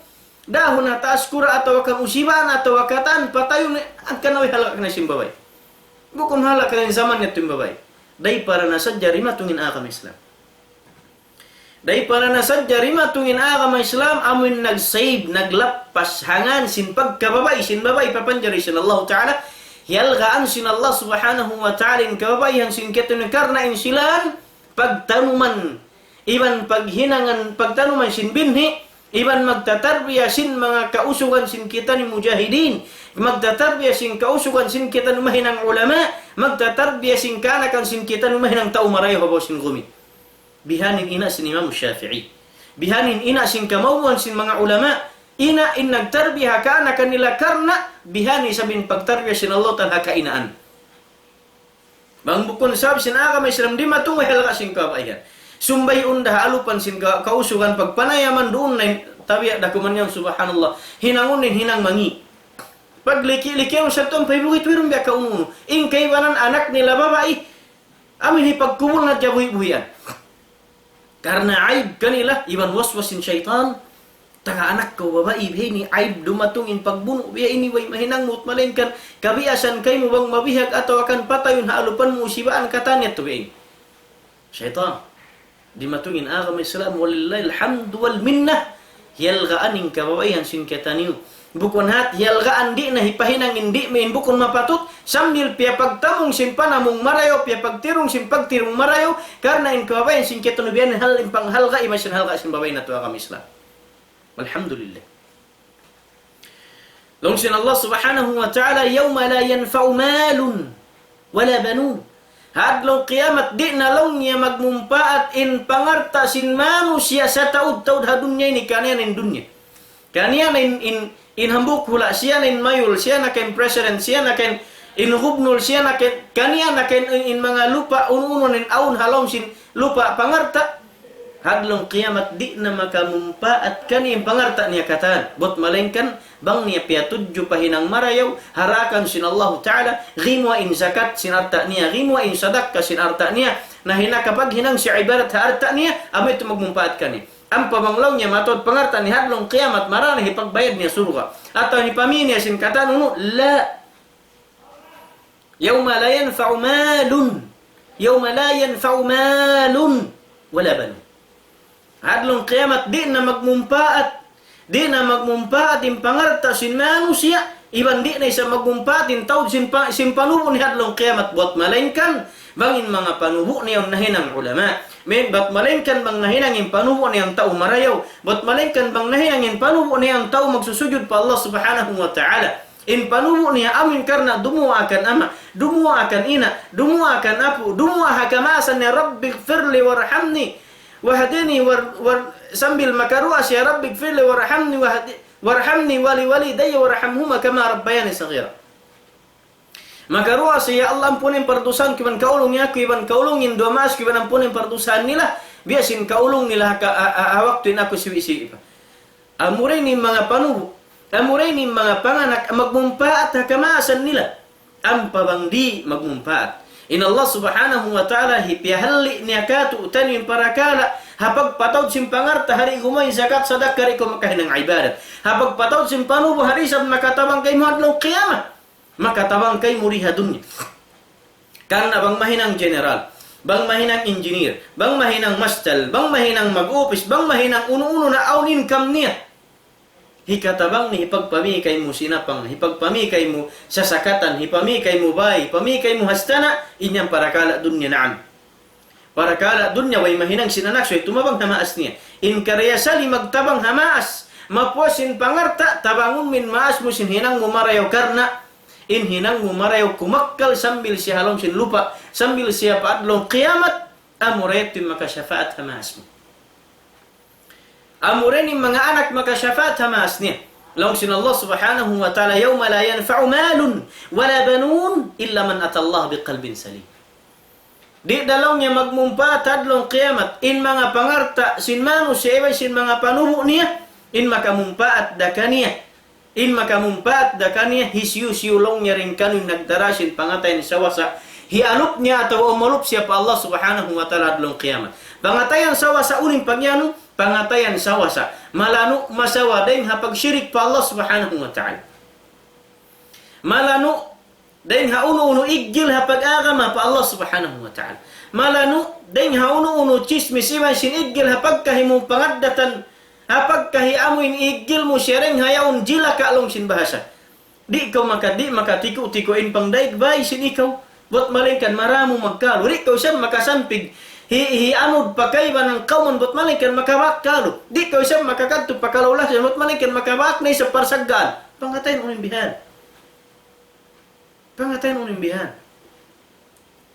Dahun ha taas kura' atawa kan usiban atawa katan patayun, hangkan way halga' kaniya sin babai. Bukun halga' kaniya in jaman niya tu in babai. Dayng para na sadja dimatung in agama Islam. Dayng para na sadja dimatung in agama Islam, amuin nag-save, naglappas ha ngan sin pagkababai sin babai papanjari sin Allah Ta'ala. Hiyalgaan sin Allah Subhanahu wa Ta'ala in kababaihan sin kitaniyu karna' in silan pagtanuman, iban paghinangan pagtanuman sin binhi', iban magtatarbiya sin manga kausugan sin kitaniyu mujahidin, magtatarbiya sin kausugan sin kitaniyu mahinang ulama, magtatarbiya sin kaanakan sin kitaniyu mahinang tau marayaw ha babaw sin gumi. Bihaini in ina' sin Imam Shafi'i. Bihaini in ina' sin kamauan sin manga ulama. Ina' in nagtarbiya ha kaanakan nila karna' bihaini isab in pagtarbiya sin Allah Ta'ala ha kainaan. Bang bukun sabab sin agama Islam dimatung way halga' sin kababaihan. Sumbay'un da ha alupan sin ka-, kausugan pagpanayaman duun na in tabiya' da kuman yan, subhanallah. Hinangun in hinang mangi'. Pagliki-liki, awn sa tuwan paibugit, wayruun biya' kaunu-unu. In kaibanan anak nila babai, amuin hipagkubul na jabuhi-buhian. Karna' aib kanila, iban waswas sin saytan. Taga anak kaw babai, biya' ini aib dumatung in pagbunu', biya' ini way mahinang mut malaingkan kabiasan kaymu bang mabihag atawa kan patayun ha alupan mu usibaan katan yadtu biya' ini. Saytan. Dimatung in agama Islam, walillahil hamdu wal minnah. Hiyalgaan in kababaihan sin kitaniyu. Bukun hat, hiyalgaan di' na hipahinang in di' main bukun mapatut, sambil piyapagtamung sin panamung marayaw, piyapagtirung sin pagtirung marayaw, karna' in kababaihan sin kitaniyu biya' ini hal in panghalga' iban sin halga' sin babai natu' agama Islam. Walhamdulillah. Laung sin Allah Subhanahu wa Ta'ala, يوم لا ينفع مال ولا بنون. Ha adlaw kiyamat, di' na laung niya magmumpaat in pangarta' sin manusiya' sataud-taud ha dunya ini, kaniya na in dunya. Kaniya na in, in, in hambuuk hula', siya na in mayul, siya na kan president, siya na kan in gubnul, siya na kan, kaniya na kan in, in manga lupa', unu-unu in awn ha lawm sin lupa' pangarta'. Ha adlaw kiyamat di' na makamumpaat kaniya in pangarta' niya katan. Buat malaingkan bang niya piyatudju pa hinang marayaw, ha daakan sin Allahu Ta'ala, gimuwa' in zakat sin alta' niya, gimuwa' in sadakka sin alta' niya, na hinakapaghinang siya ibadat ha alta' niya, amu yadtu magmumpaat kaniya. Ampa bang laung niya mataud pangarta' niya ha adlaw kiyamat, marayaw na hipagbayad niya surga'. Atawa hipamī niya sin katan unu, la. يوم لا ينفع مال، يوم لا ينفع مال ولا بنون. Ha adlaw kiyamat di' na magmumpaat Di' na magmumpaat in pangalta' sin manusiya', iban di' na isab magmumpaat in taud sin pa-, sin panubu' niya ha adlaw kiyamat buat malaingkan, bang in manga panubu' niya yaun nahinang ulama. Amin, buat malaingkan bang nahinang in panubu' niya yaun tau marayaw, buat malaingkan bang nahinang in panubu' niya yaun tau magsusujud pa Allah Subhanahu wa Ta'ala. In panubu' niya amu in karna' dumuwaa kan ama', dumuwaa kan ina', dumuwaa kan apu', dumuwaa ha kamaasan niya, رب اغفر لي وارحمني واهدني وار-، وار-، sambil makaruwaa siya, رب اغفر لي وارحمني واهد-، وارحمني ولوالدي وارحمهما كما ربياني صغيرا. Makaruwaa siya, "Ya Allah, ampuna in pardusahan ku iban kaulungi aku, iban kaulungi in duwa maas ku, iban ampuna in pardusahan nila, biya' sin kaulung nila ha ka-, ha, ha, ha waktu in aku siwi'-siwi' pa." Amura ini in manga panubu', amura ini in manga panganak, magmumpaat ha kamaasan nila. Ampa bang di' magmumpaat. In Allah Subhanahu wa Ta'ala hipiyahalli' niya kātu'niyu in parakala', ha pagpataud sin pangalta', ha di' gumuwa' in zakat, sadakka, di' kaw makahinang ibadat. Ha pagpataud sin panubu', ha di' isab makatabang kaymu ha adlaw kiyamat. Makatabang kaymu di ha dunya. Karna' bang mahinang general, bang mahinang engineer, bang mahinang mastal, bang mahinang mag-upis, bang mahinang unu-unu na awn income niya. Hikatabang niya, hipagpamī kaymu sinapang, hipagpamī kaymu sasakatan, hipamī kaymu bāy, hipamī kaymu hastana', in yan parakala' dunya, naam. Parakala' dunya, way mahinang sin anak, subay tumabang ha maas niya. In karna' sali magtabang ha maas, mapuas in pangalta', tabangun mu in maas mu sin hinang mu marayaw karna', in hinang mu marayaw kumakkal sambil siya ha lawm sin lupa', sambil siya pa adlaw kiyamat, amura yadtu in makasyafaat ha maas mu. Amura ini in manga anak makasyafaat ha maas niya. Laung sin Allah Subhanahu wa Ta'ala, يوم لا ينفع مال ولا بنون إلا من أتى الله بقلب سليم. Di' da laung niya magmumpaat ha adlaw kiyamat, in manga pangalta' sin manusiya' iban sin manga panubu' niya, in makamumpaat da kaniya. In makamumpaat da kaniya, hisiyu-siyu laung niya dayn kaniyu in nagdara sin pangatayan sawasa. Hialup niya atawa umalup siya pa Allah Subhanahu wa Ta'ala ha adlaw kiyamat. Pangatayan sawasa unu in pagiyanun, pangatayan sawasa. Malanu' masawa dayn ha pagshirik pa Allah Subhanahu wa Ta'ala. Malanu' dayn ha unu-unu iggil ha pag-agama pa Allah Subhanahu wa Ta'ala. Malanu' dayn ha unu-unu chismis iban sin iggil ha pagkahi mu pangaddatan, ha pagkahi amu in iggil mu siya dayn ha yaun jilaka laung sin bahasa. Di' kaw maka-, di' makatiku-tiku in pangdaig bāy sin ikaw. Buat malaingkan maramu magkalu. Di' kaw isab makasampig hi-, hianud pa kaibanan kawman buat malaingkan makabak kalu. Di' kaw isab makakadtu pa kalaulasan buat malaingkan makabak na isab parsaggaan. Pangatayan unu in bihan. Pangatayan unu in bihan.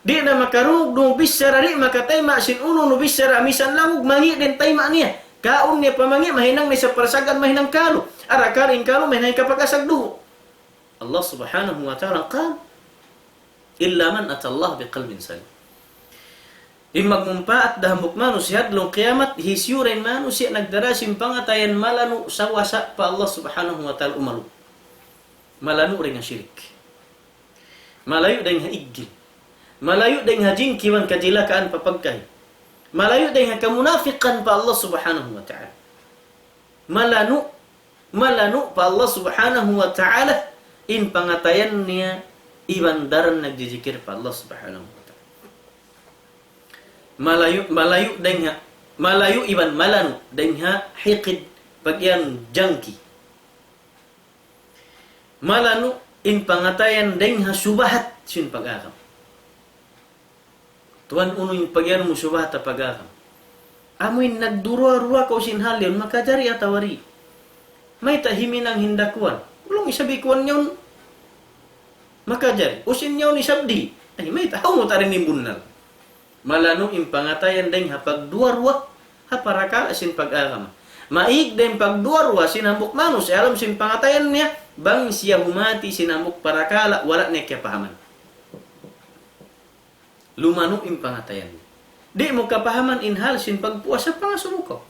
Di' na makarungug bichara, di' makatayma' sin unu-unu bichara, misan lamug mangi' da in tayma' niya. Kaun niya pa mangi', mahinang na isab parsaggaan, mahinang kalu. Arakala' in kalu, mahinang hikapag-asag dugu'. Allah Subhanahu wa Ta'ala قال: إلا من أتى الله بقلب سليم. In magmumpaat da hambuuk manusiya' ha adlaw kiyamat, hisiyu da in manusiya' nagdara sin pangatayan malanu' sawasa pa Allah Subhanahu wa Ta'ala umalup. Malanu' dayn ha shirik. Malayu' dayn ha iggil. Malayu' dayn ha jingki iban kajilakaan pa pagkahi. Malayu' dayn ha kamunafikan pa Allah Subhanahu wa Ta'ala. Malanu', malanu' pa Allah Subhanahu wa Ta'ala in pangatayan niya iban daran nagjijikir pa Allah Subhanahu wa Ta'ala. Malayu', malayu' dayn ha, malayu' iban malanu' dayn ha hikid, pagiyan jangki. Malanu' in pangatayan dayn ha subahat sin pag-agama. Tuwan, unu in pagiyanun mu subahat ha pag-agama? Amu in nagduruwa-ruwa kaw sin hal yaun, makajari atawa di'? Mayta' himinang hindakuwan? Ulung isab ikuwan yaun makajari. Usin yaun isab di'. Ay, mayta', hawnu ta dayn in bunnal? Malanu' in pangatayan dayn ha pagduwa-ruwa ha parakala' sin pag-agama. Maig da in pagduwa-ruwa sin hambuuk manusiya' ha lawm sin pangatayan niya, bang siya humati sin hambuuk parakala' wala' niya kiyapahaman. Lumanu' in pangatayan niya. Di' mu kapahaman in hal sin pagpuasa, pangasubu kaw.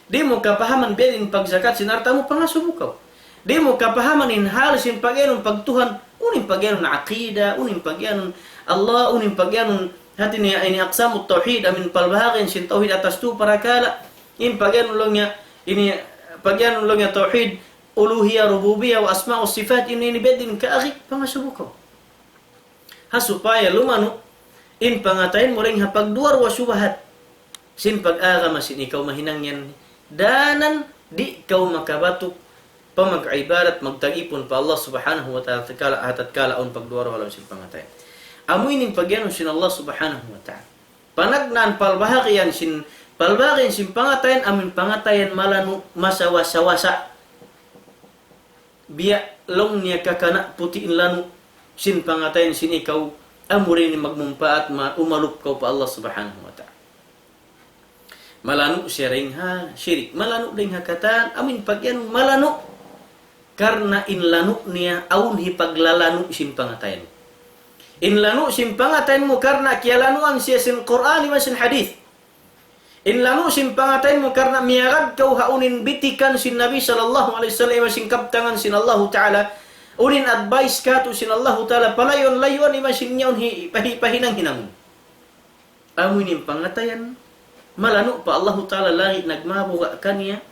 Di' mu kapahaman biya' diin in pagzakat sin alta' mu, pangasubu kaw. Di' mu kapahaman in hal sin pagiyanun pagtuhan, unu in pagiyanun aqida, unu in pagiyanun Allah, unu in pagiyanun hati niya ini aqsamut tawhid, amu in palbahagian sin tawhid atas tu parakala', in pagiyanun laung niya, ini pagiyanun laung niya tawhid uluhiyya, rububiyya, wa asma wa sifat, ini, ini biya' diin in kaagi, pangasubu kaw. Ha supaya lumanu' in pangatayan mu dayn ha pagduwa-ruwa subahat sin pag-agama sin ikaw mahinang yan dayn ha Di' kaw makabatuk pa mag-ibadat, magtagipun pa Allah Subhanahu wa Ta'ala tatkala, ha tatkala awn pagduwa-ruwa ha lawm sin pangatayan. Amu ini in pagiyanun sin Allah Subhanahu wa Ta'ala. Panagnaan palbahagian sin, palbahagian sin pangatayan, amu in pangatayan malanu' masawa-sawasa. Biya' laung niya kakana' puti' in lanu' sin pangatayan sin ikaw, amura ini magmumpaat ma-, umalup kaw pa Allah Subhanahu wa Ta'ala. Malanu' siya dayn ha shirik, malanu' dayn ha katan, amu in pagiyanun malanu'. Karna' in lanu' niya awn hipaglalanu' sin pangatayan. In lanu' sin pangatayan mu karna' kiyalanuan siya sin Qur'an iban sin hadith. In lanu' sin pangatayan mu karna' miyagad kaw ha unu in bitikan sin Nabi sallallahu alayhi wasallam iban sin kabtangan sin Allahu Ta'ala. Unu in advice katu' sin Allahu Ta'ala, palayuan-layuan iban sin yaun hi-, pahi-, pahinang-hinangun. Amu ini in pangatayan malanu' pa Allahu Ta'ala, laung nagmabuga' kaniya.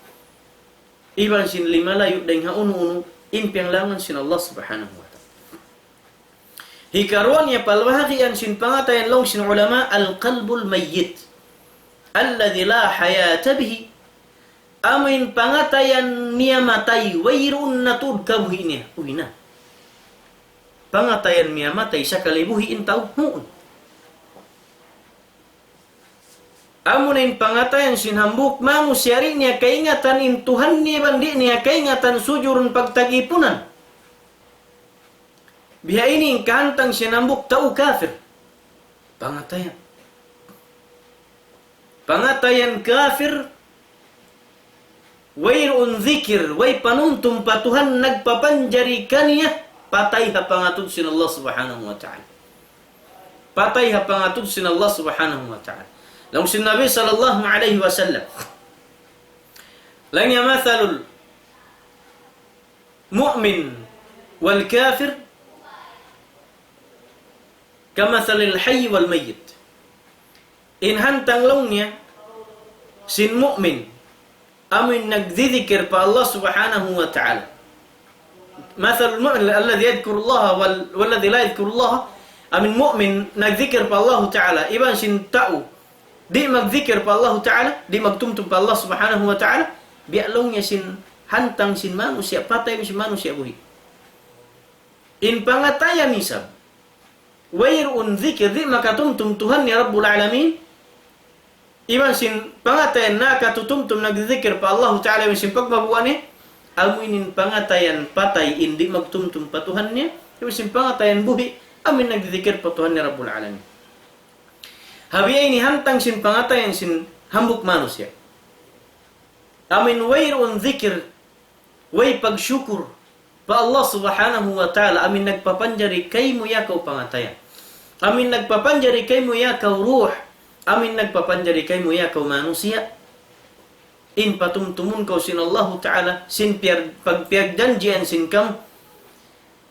Iban sin limalayu' dayn ha unu-unu in piyanglangan sin Allah Subhanahu wa Ta'ala. Hikaruwa niya palbahagian sin pangatayan laung sin ulama, القلب الميت الذي لا حياة به. Amu in pangatayan niya matay, wayruun na tuud kabuhi' niya. Uy na. Pangatayan niya matay, sakali buhi' in tau? Huun. Amu na in pangatayan sin hambuuk manusiya', di' niya kaingatan in Tuhan niya iban di' niya kaingatan sujurun pagtagipunan. Biya' ini in kahantang sin hambuuk tau kafir. Pangatayan. Pangatayan kafir, wayruun zikir, way panumtum pa Tuhan nagpapanjari kaniya, patay ha pangatud sin Allah Subhanahu wa Ta'ala. Patay ha pangatud sin Allah Subhanahu wa Ta'ala. Laung sin Nabi sallallahu alayhi wasallam, laung niya, مثل المؤمن والكافر كمثل الحي والميت. In hantang laung niya sin mu'min, amu in nagdidikir pa Allah Subhanahu wa Ta'ala. مثل المؤمن الذي يذكر الله وال-، والذي لا يذكر الله, amu in mu'min nagdikir pa Allah Ta'ala, iban sin tau di' magdikir pa Allah Ta'ala, di' magtumtum pa Allah Subhanahu wa Ta'ala, biya' laung niya sin hantang sin manusiya' patay, sin manusiya' buhi'. In pangatayan isab, wayruun zikir, di' makatumtum Tuhan niya Rabbul Alamin, iban sin pangatayan nakatutumtum nagdidikir pa Allahu Ta'ala, iban sin pagmabuga' niya, amu ini in pangatayan patay in di' magtumtum pa Tuhan niya, iban sin pangatayan buhi', amu in nagdidikir pa Tuhan niya Rabbul Alamin. Ha biya' ini hantang sin pangatayan sin hambuuk manusiya'. Amu in wayruun zikir, way pagsukur pa Allah Subhanahu wa Ta'ala, amu in nagpapanjari kaymu ya kaw pangatayan. Amu in nagpapanjari kaymu ya kaw ruh. Amu in nagpapanjari kaymu ya kaw manusiya'. In patumtumun kaw sin Allahu Ta'ala, sin piyag-, pagpiyagjanjian sin kamu.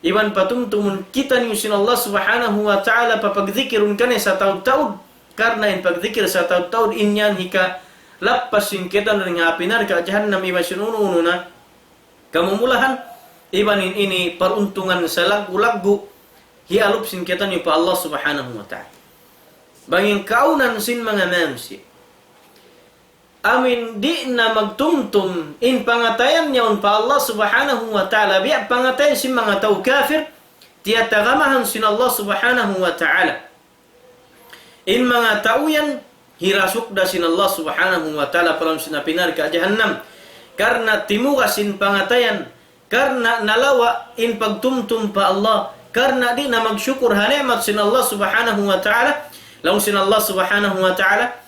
Iban patumtumun kitaniyu sin Allah Subhanahu wa Ta'ala, papagdikirun kaniya sataud-taud. Karna' in pagdikir sataud-taud, in yan hikalappas sin kitaniyu dayn ha api narka' jahannam iban sin unu-unu na kamumulahan, iban in ini paruntungan salaggu'-laggu', hialup sin kitaniyu pa Allah Subhanahu wa Ta'ala. Bang in kaawnan sin manga manusiya', amu in di' na magtumtum in pangatayan yaun pa Allah Subhanahu wa Ta'ala, biya' pangatayan sin manga tau kafir, tiyatagamahan sin Allah Subhanahu wa Ta'ala. In manga tau yan, hirasuk da sin Allah Subhanahu wa Ta'ala pa lawm sin api narka' jahannam. Karna' timugas in pangatayan, karna' nalawa' in pagtumtum pa Allah, karna' di' na magsukur ha ni'mat sin Allah Subhanahu wa Ta'ala. Laung sin Allah Subhanahu wa Ta'ala,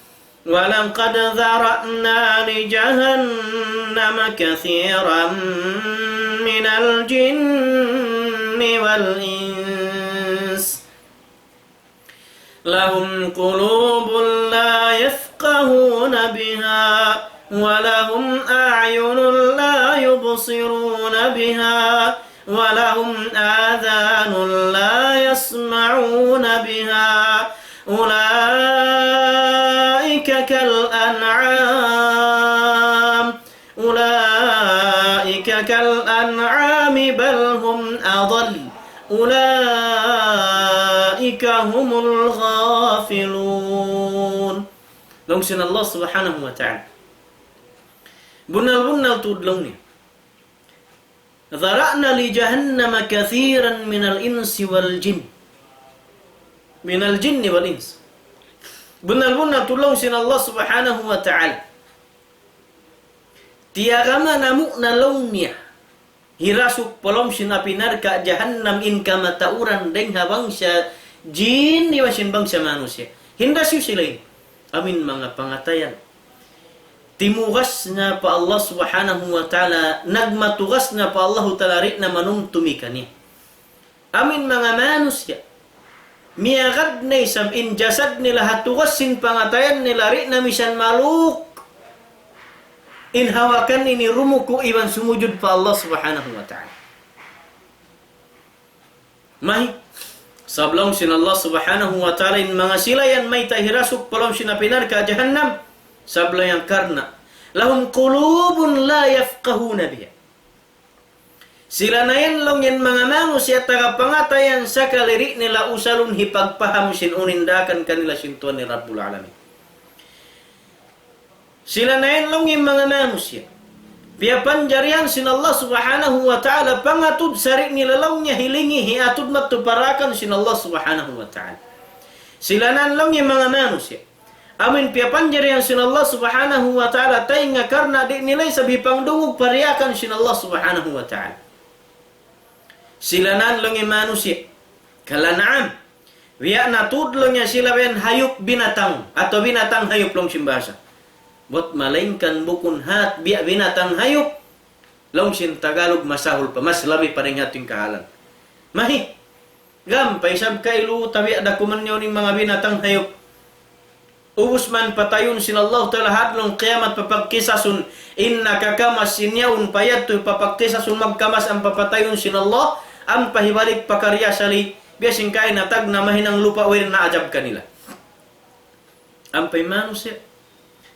ولقد ذرأنا لجهنم كثيرا من الجن والإنس لهم قلوب لا يفقهون بها ولهم أعين لا يبصرون بها ولهم آذان لا يسمعون بها أولئك كالأنعام أولئك كالأنعام بل هم أضل أولئك هم الغافلون. Laung sin Allah Subhanahu wa Ta'ala, Bunnal-bunnal tuud laung niya. ذرأنا لجهنم كثيرا من الإنس والجن. من الجن والإنس. Bunnal-bunnal tuud laung sin Allah Subhanahu wa Ta'ala. Tiyagama namu' na laung niya hirasuk pa lawm sin api narka' jahannam in kamatauran dayng ha bangsa jin iban sin bangsa manusiya'. Hinda siyu sila ini. Amuin manga pangatayan. Timugas na pa Allah Subhanahu wa Ta'ala, nagmatugas na pa Allahu Ta'ala di' na manumtumi kaniya. Amuin manga manusiya'. Miyagad na isab in jasad nila ha tugas sin pangatayan nila di' na misan maluk. In hawakan ini rumuku' iban sumujud pa Allah Subhanahu wa Ta'ala. Mahi. Sabab laung sin Allah Subhanahu wa Ta'ala in manga sila yan mayta' hirasuk pa lawm sin api narka' jahannam. Sabab laung yan karna' لهم قلوب لا يفقهون بها. Sila na yan laung in manga manusiya' taga pangatayan sakali di' nila usalun hipagpaham sin unu in daakan kanila sin Tuhan nila Rabbul Alamin. Sila na yan laung in manga manusiya'. Piyapanjarihan sin Allah Subhanahu wa Ta'ala pangatud sa di' nila laung niya hilingi hiatud madtu pa daakan sin Allah Subhanahu wa Ta'ala. Sila na yan laung in manga manusiya'. Amuin piyapanjarihan sin Allah Subhanahu wa Ta'ala taynga karna' di' nila isab hipangdungug pa daakan sin Allah Subhanahu wa Ta'ala. Sila na yan laung in manusiya'. كالأنعام. Biya' na tuud laung niya sila biya' hayup binatang, atawa binatang hayup laung sin bahasa. Bat malaingkan bukun hat biya' binatang hayup, laung sin Tagalog masahul pa, mas labi pa dayn ha ating kahalan. Mahi, gam pa isab kailu tabiya' da kuman niya in manga binatang hayup. Ubus man patayun sin Allah Ta'ala ha adlaw kiyamat papagkisasun, in nakakamas in yaun pa yadtu papagkisasun magkamas ampa patayun sin Allah, ampa hibalik pa kariasali, biya' sin kaina tagna' mahinang lupa' wayruun na ajab kanila. Ampa in manusiya',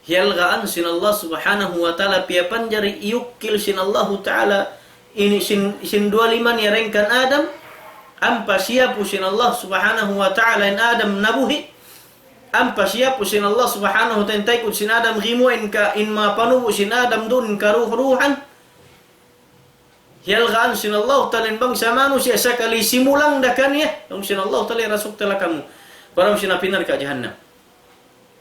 hiyalgaan sin Allah Subhanahu wa Ta'ala, piyapanjari iyukil sin Allahu Ta'ala, ini sin, sin duwa lima niya dayn kan Adam, ampa siyapu sin Allah Subhanahu wa Ta'ala in Adam nabuhi', ampa siyapu sin Allah Subhanahu wa Ta'ala in taykud sin Adam gimuwa' in ka, in manga panubu' sin Adam duun in karuh-ruhan. Hiyalgaan sin Allah Ta'ala in bangsa manusiya' sakali simulang da kaniya. Laung sin Allah Ta'ala, hirasuk ta la kamu pa lawm sin api narka' jahannam.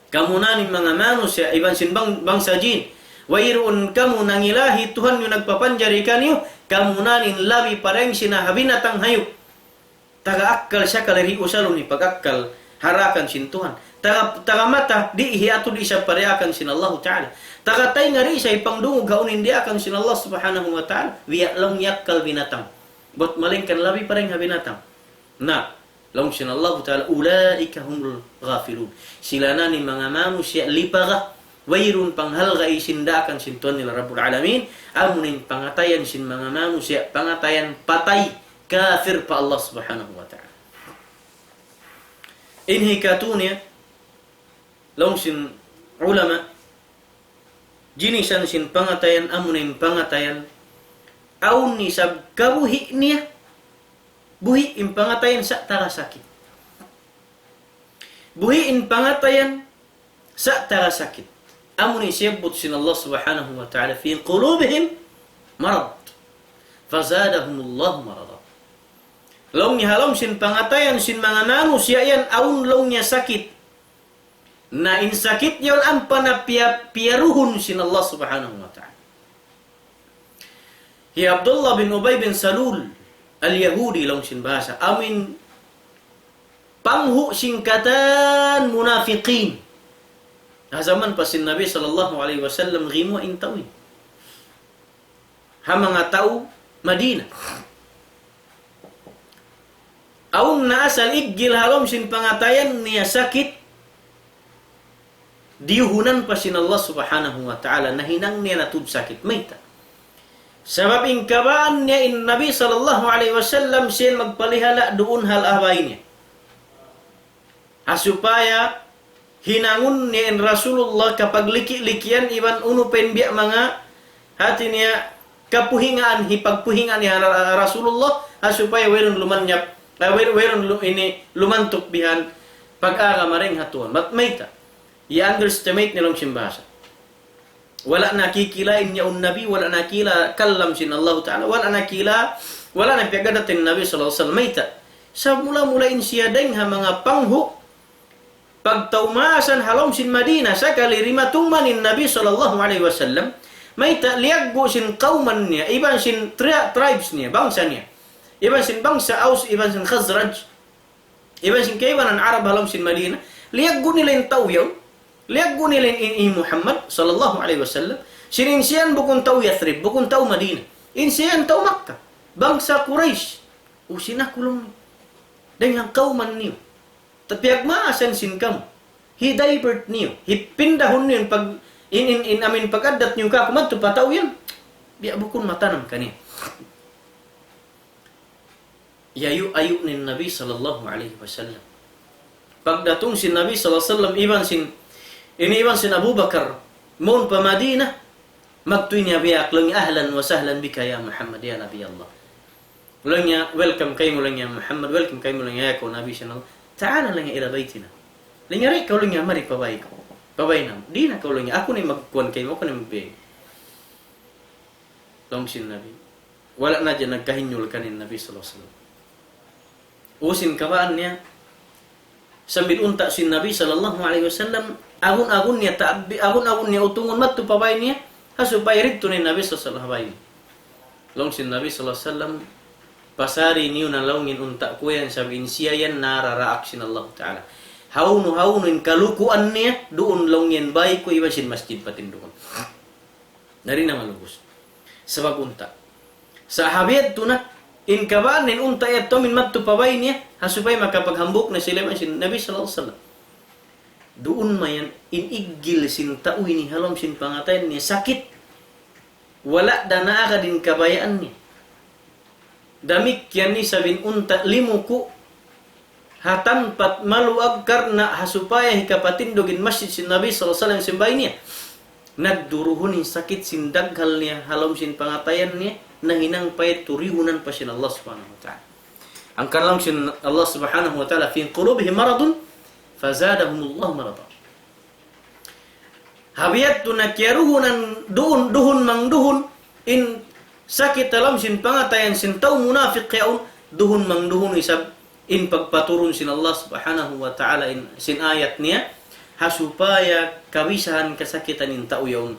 Kamu na in manga manusiya' iban sin bang-, bangsa jin. Wayruun kamu nangilahi Tuhan niyu nagpapanjari kaniyu, kamu na in labi pa dayn sin ha binatang hayup. Taga akkal sakali di' usalun hipag-akkal ha daakan sin Tuhan. Taga, taga mata di' hiyatud isab pa daakan sin Allahu Ta'ala. Taga taynga di' isab hipangdungug ha unu in daakan sin Allah Subhanahu wa Ta'ala. Biya' laung niya akkal binatang. Bat malaingkan labi pa dayn ha binatang. Na, laung sin Allahu Ta'ala, أولئك هم الغافلون. Sila na in manga manusiya' lipaga, wayruun panghalgai sin daakan sin Tuhan nila Rabbul Alamin, amu in pangatayan sin manga manusiya', pangatayan patay, kafir pa Allah Subhanahu wa Ta'ala. In hikatu niya, laung sin ulama, jinisan sin pangatayan, amu in pangatayan, awn isab kabuhi' niya, buhi' in pangatayan sa' taga sakit. Buhi' in pangatayan sa' taga sakit. Amu in siyabbut sin Allah Subhanahu wa Ta'ala, في قلوبهم مرض فزادهم الله مرضا. Laung niya ha lawm sin pangatayan sin manga manusiya' yan awn laung niya sakit. Na in sakit yan ampa na piya-, piyaruhun sin Allah Subhanahu wa Ta'ala. Hi Abdullah bin Ubay bin Salul al-Yahudi laung sin bahasa. Amu in panghu' sin katan munafiqin. Ha jaman pa sin Nabi sallallahu alayhi wasallam gimuwa' in tau ini. Ha manga tau Madina. Awn na asal iggil ha lawm sin pangatayan niya sakit, diyuhunan pa sin Allah Subhanahu wa Ta'ala, nahinang niya na tuud sakit. Mayta'? Sabab in kabaan niya in Nabi sallallahu alayhi wasallam siya in magpalihala' duun ha lawm bay niya. Ha supaya hinangun niya in Rasulullah kapagliki-likian iban unu pa in biya' manga hati niya kapuhingaan, hipagpuhinga niya ha Ra-, Rasulullah, ha supaya wayruun lumanyap, ah, way-, wayruun lu-, ini lumantup bihan pag-agama dayn ha Tuhan. Bat mayta'? I-underestimate niya laung sin bahasa. Wala' na kikila in yaun Nabi, wala' na kila kalam sin Allahu Ta'ala, wala' na kila, wala' na piyagadatin Nabi sallallahu alayhi wasallam. Mayta'? Sa' mula-mula in siya dayng ha manga panghu', pagtaumaasan ha lawm sin Madina, sakali dimatung man in Nabi sallallahu alayhi wasallam, mayta', liyaggu' sin kawman niya, iban sin tri-, tribes niya, bangsa niya, iban sin bangsa Aus, iban sin Khazraj, iban sin kaibanan Arab ha lawm sin Madina, liyaggu' nila in tau yaun, liyaggu' nila in, in, in Muhammad sallallahu alayhi wasallam, sin in siya yan bukun tau Yathrib, bukun tau Madina, in siya yan tau Makkah, bangsa Quraysh, usin aku laung, dayng ha kawman niyu. Piyagmaasan sin kamu. Hi-divert niyu. Hipindahun niyu in pag-, in, in, in amin pag-addat niyu kāku' madtu pa tau yan. Biya' bukun matanam kaniya. Iyayu'-ayu' in Nabi sallallahu alayhi wasallam. Pagdatung sin Nabi sallallahu alayhi wasallam, iban sin, ini iban sin Abu Bakar, mawn pa Madina, magtuy niya biya' laung niya, "Ahlan wa sahlan bika ya Muhammad, ya Nabi Allah." Laung niya, "Welcome kaymu," laung niya, "Muhammad, welcome kaymu," laung niya, "ya kaw Nabi sin Allah. تعال," laung niya, "إلى بيتنا." Laung niya, "Di' kaw," laung niya, "mari pa bāy ku. Pa bāy namu'. Di' na kaw," laung niya, "Aku na in magkuwan kaymu, aku na in magbiyay." Laung sin Nabi. Wala' na hadja nagkahinyul kaniya in Nabi sallallahu alayhi wasallam. Usin kabaan niya, sambil unta' sin Nabi sallallahu alayhi wasallam, agun-agun niya ta'bi-, agun-agun niya utungun madtu pa bāy niya, ha supaya didtu na in Nabi sallallahu alayhi wasallam ha bāy niya. Laung sin Nabi sallallahu alayhi wasallam, "Pasari niyu na laung in unta' ku yan, sabab in siya yan nararaak sin Allahu Ta'ala. Hawnu-hawnu in kalukuan niya, duun laung in bāy ku iban sin masjid patindugun." Na di' na malubus. Sabab unta'. Sa' ha biya' yadtu na, in kabaan in unta' yadtu amin madtu pa bāy niya, ha supaya makapaghambuuk na sila iban sin Nabi sallallahu alayhi wasallam. Duun mayan in iggil sin tau ini ha lawm sin pangatayan niya sakit. Wala' da naagad in kabayaan niya. Damikkiyan isab in unta' limuku' ha tampat maluag karna' ha supaya hikapatindug in masjid sin Nabi sallallahu alayhi wasallam sin bāy niya. Nagduruhun in sakit sin daghal niya ha lawm sin pangatayan niya, nahinang pa yadtu riyunan pa sin Allah Subhanahu wa Ta'ala. Hangkan laung sin Allah Subhanahu wa Ta'ala, في قلوبهم مرض فزادهم الله مرضا. Ha biya' yadtu na kiyaruhunan duun, duhun mangduhun, in sakit ha lawm sin pangatayan sin tau munapik yaun, duhun mangduhun isab in pagpaturun sin Allah Subhanahu wa Ta'ala in, sin ayat niya, ha supaya kabisahan kasakitan in tau yaun.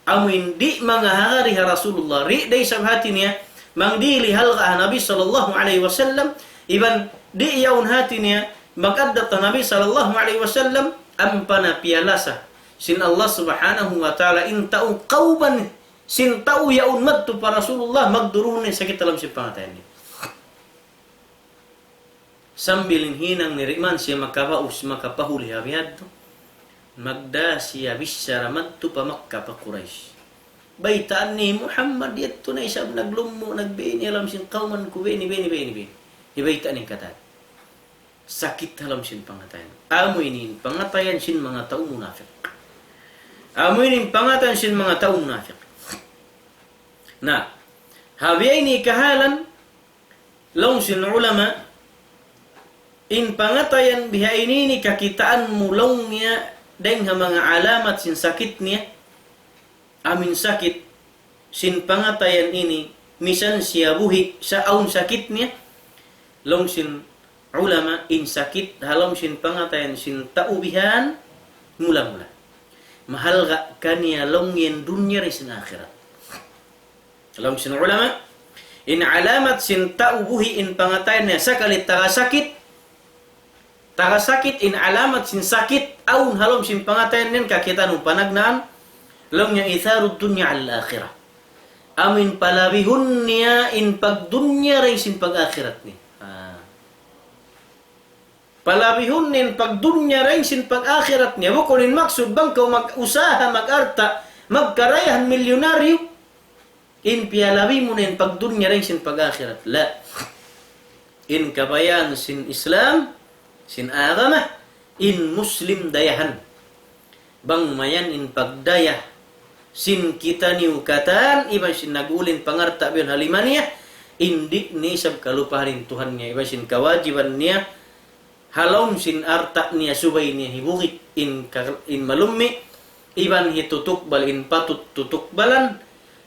Amu in di' mangahagad ha Rasulullah, di' da isab hāti niya, mangdihil halga' ha Nabi sallallahu alayhi wasallam, iban di' yaun hāti niya, mag-addat ha Nabi sallallahu alayhi wasallam, ampa na piyalasa sin Allah Subhanahu wa Ta'ala in tau kawman sin tau yaun madtu pa Rasulullah, magduruhun in sakit ha lawm sin pangatayan niya. Sambil in hinang niya di' man siya makabaus, makapahuli ha biya' yadtu, magdā siya bichara madtu pa Makkah pa Quraysh. Baytaan niya, "Muhammad yadtu na isab naglummu', nagbiyay niya ha lawm sin kawman ku, biyayni, biyayni, biyayni, biyayni." Hibayta' niya in katan. Sakit ha lawm sin pangatayan. Amu ini in pangatayan sin manga tau munapik. Amu ini in pangatayan sin manga tau munapik. Na, ha biya' ini kahalan, laung sin ulama, in pangatayan biha' ini ini kakitaan mu laung niya dayng ha manga alamat sin sakit niya, amu in sakit sin pangatayan ini, misan siya buhi', sa' awn sakit niya, laung sin ulama, in sakit ha lawm sin pangatayan sin tau bihan, mula-mula. Mahalga' kaniya laung niya in dunya dayng sin akhirat. Laung sin ulama, in alamat sin tau buhi' in pangatayan niya sakali taga sakit, taga sakit, in alamat sin sakit, awn ha lawm sin pangatayan niya kakitaan mu panagnaan, laung niya إيثار الدنيا على الآخرة. Amu in palabihun niya in pagdunya dayng sin pag-akhirat niya. Ah. Palabihun niya in pagdunya dayng sin pag-akhirat niya. Bukun in maksud bang kaw mag-usaha, mag-alta', magkarayahan, milyunaryu, in piyalabi mu na in pagdunya dayng sin pag-akhirat. La. In kabayaan sin Islam, sin agama, in Muslim dayahan. Bang mayan in pagdaya sin kitaniyu katan, iban sin nag-ulin pangalta' bihaun ha lima niya, in di' niya isab kalupahan in Tuhan niya, iban sin kawajiban niya, ha lawm sin alta' niya subay niya hibugit in ka-, in malummi', iban hitutukbal in patut tutukbalan,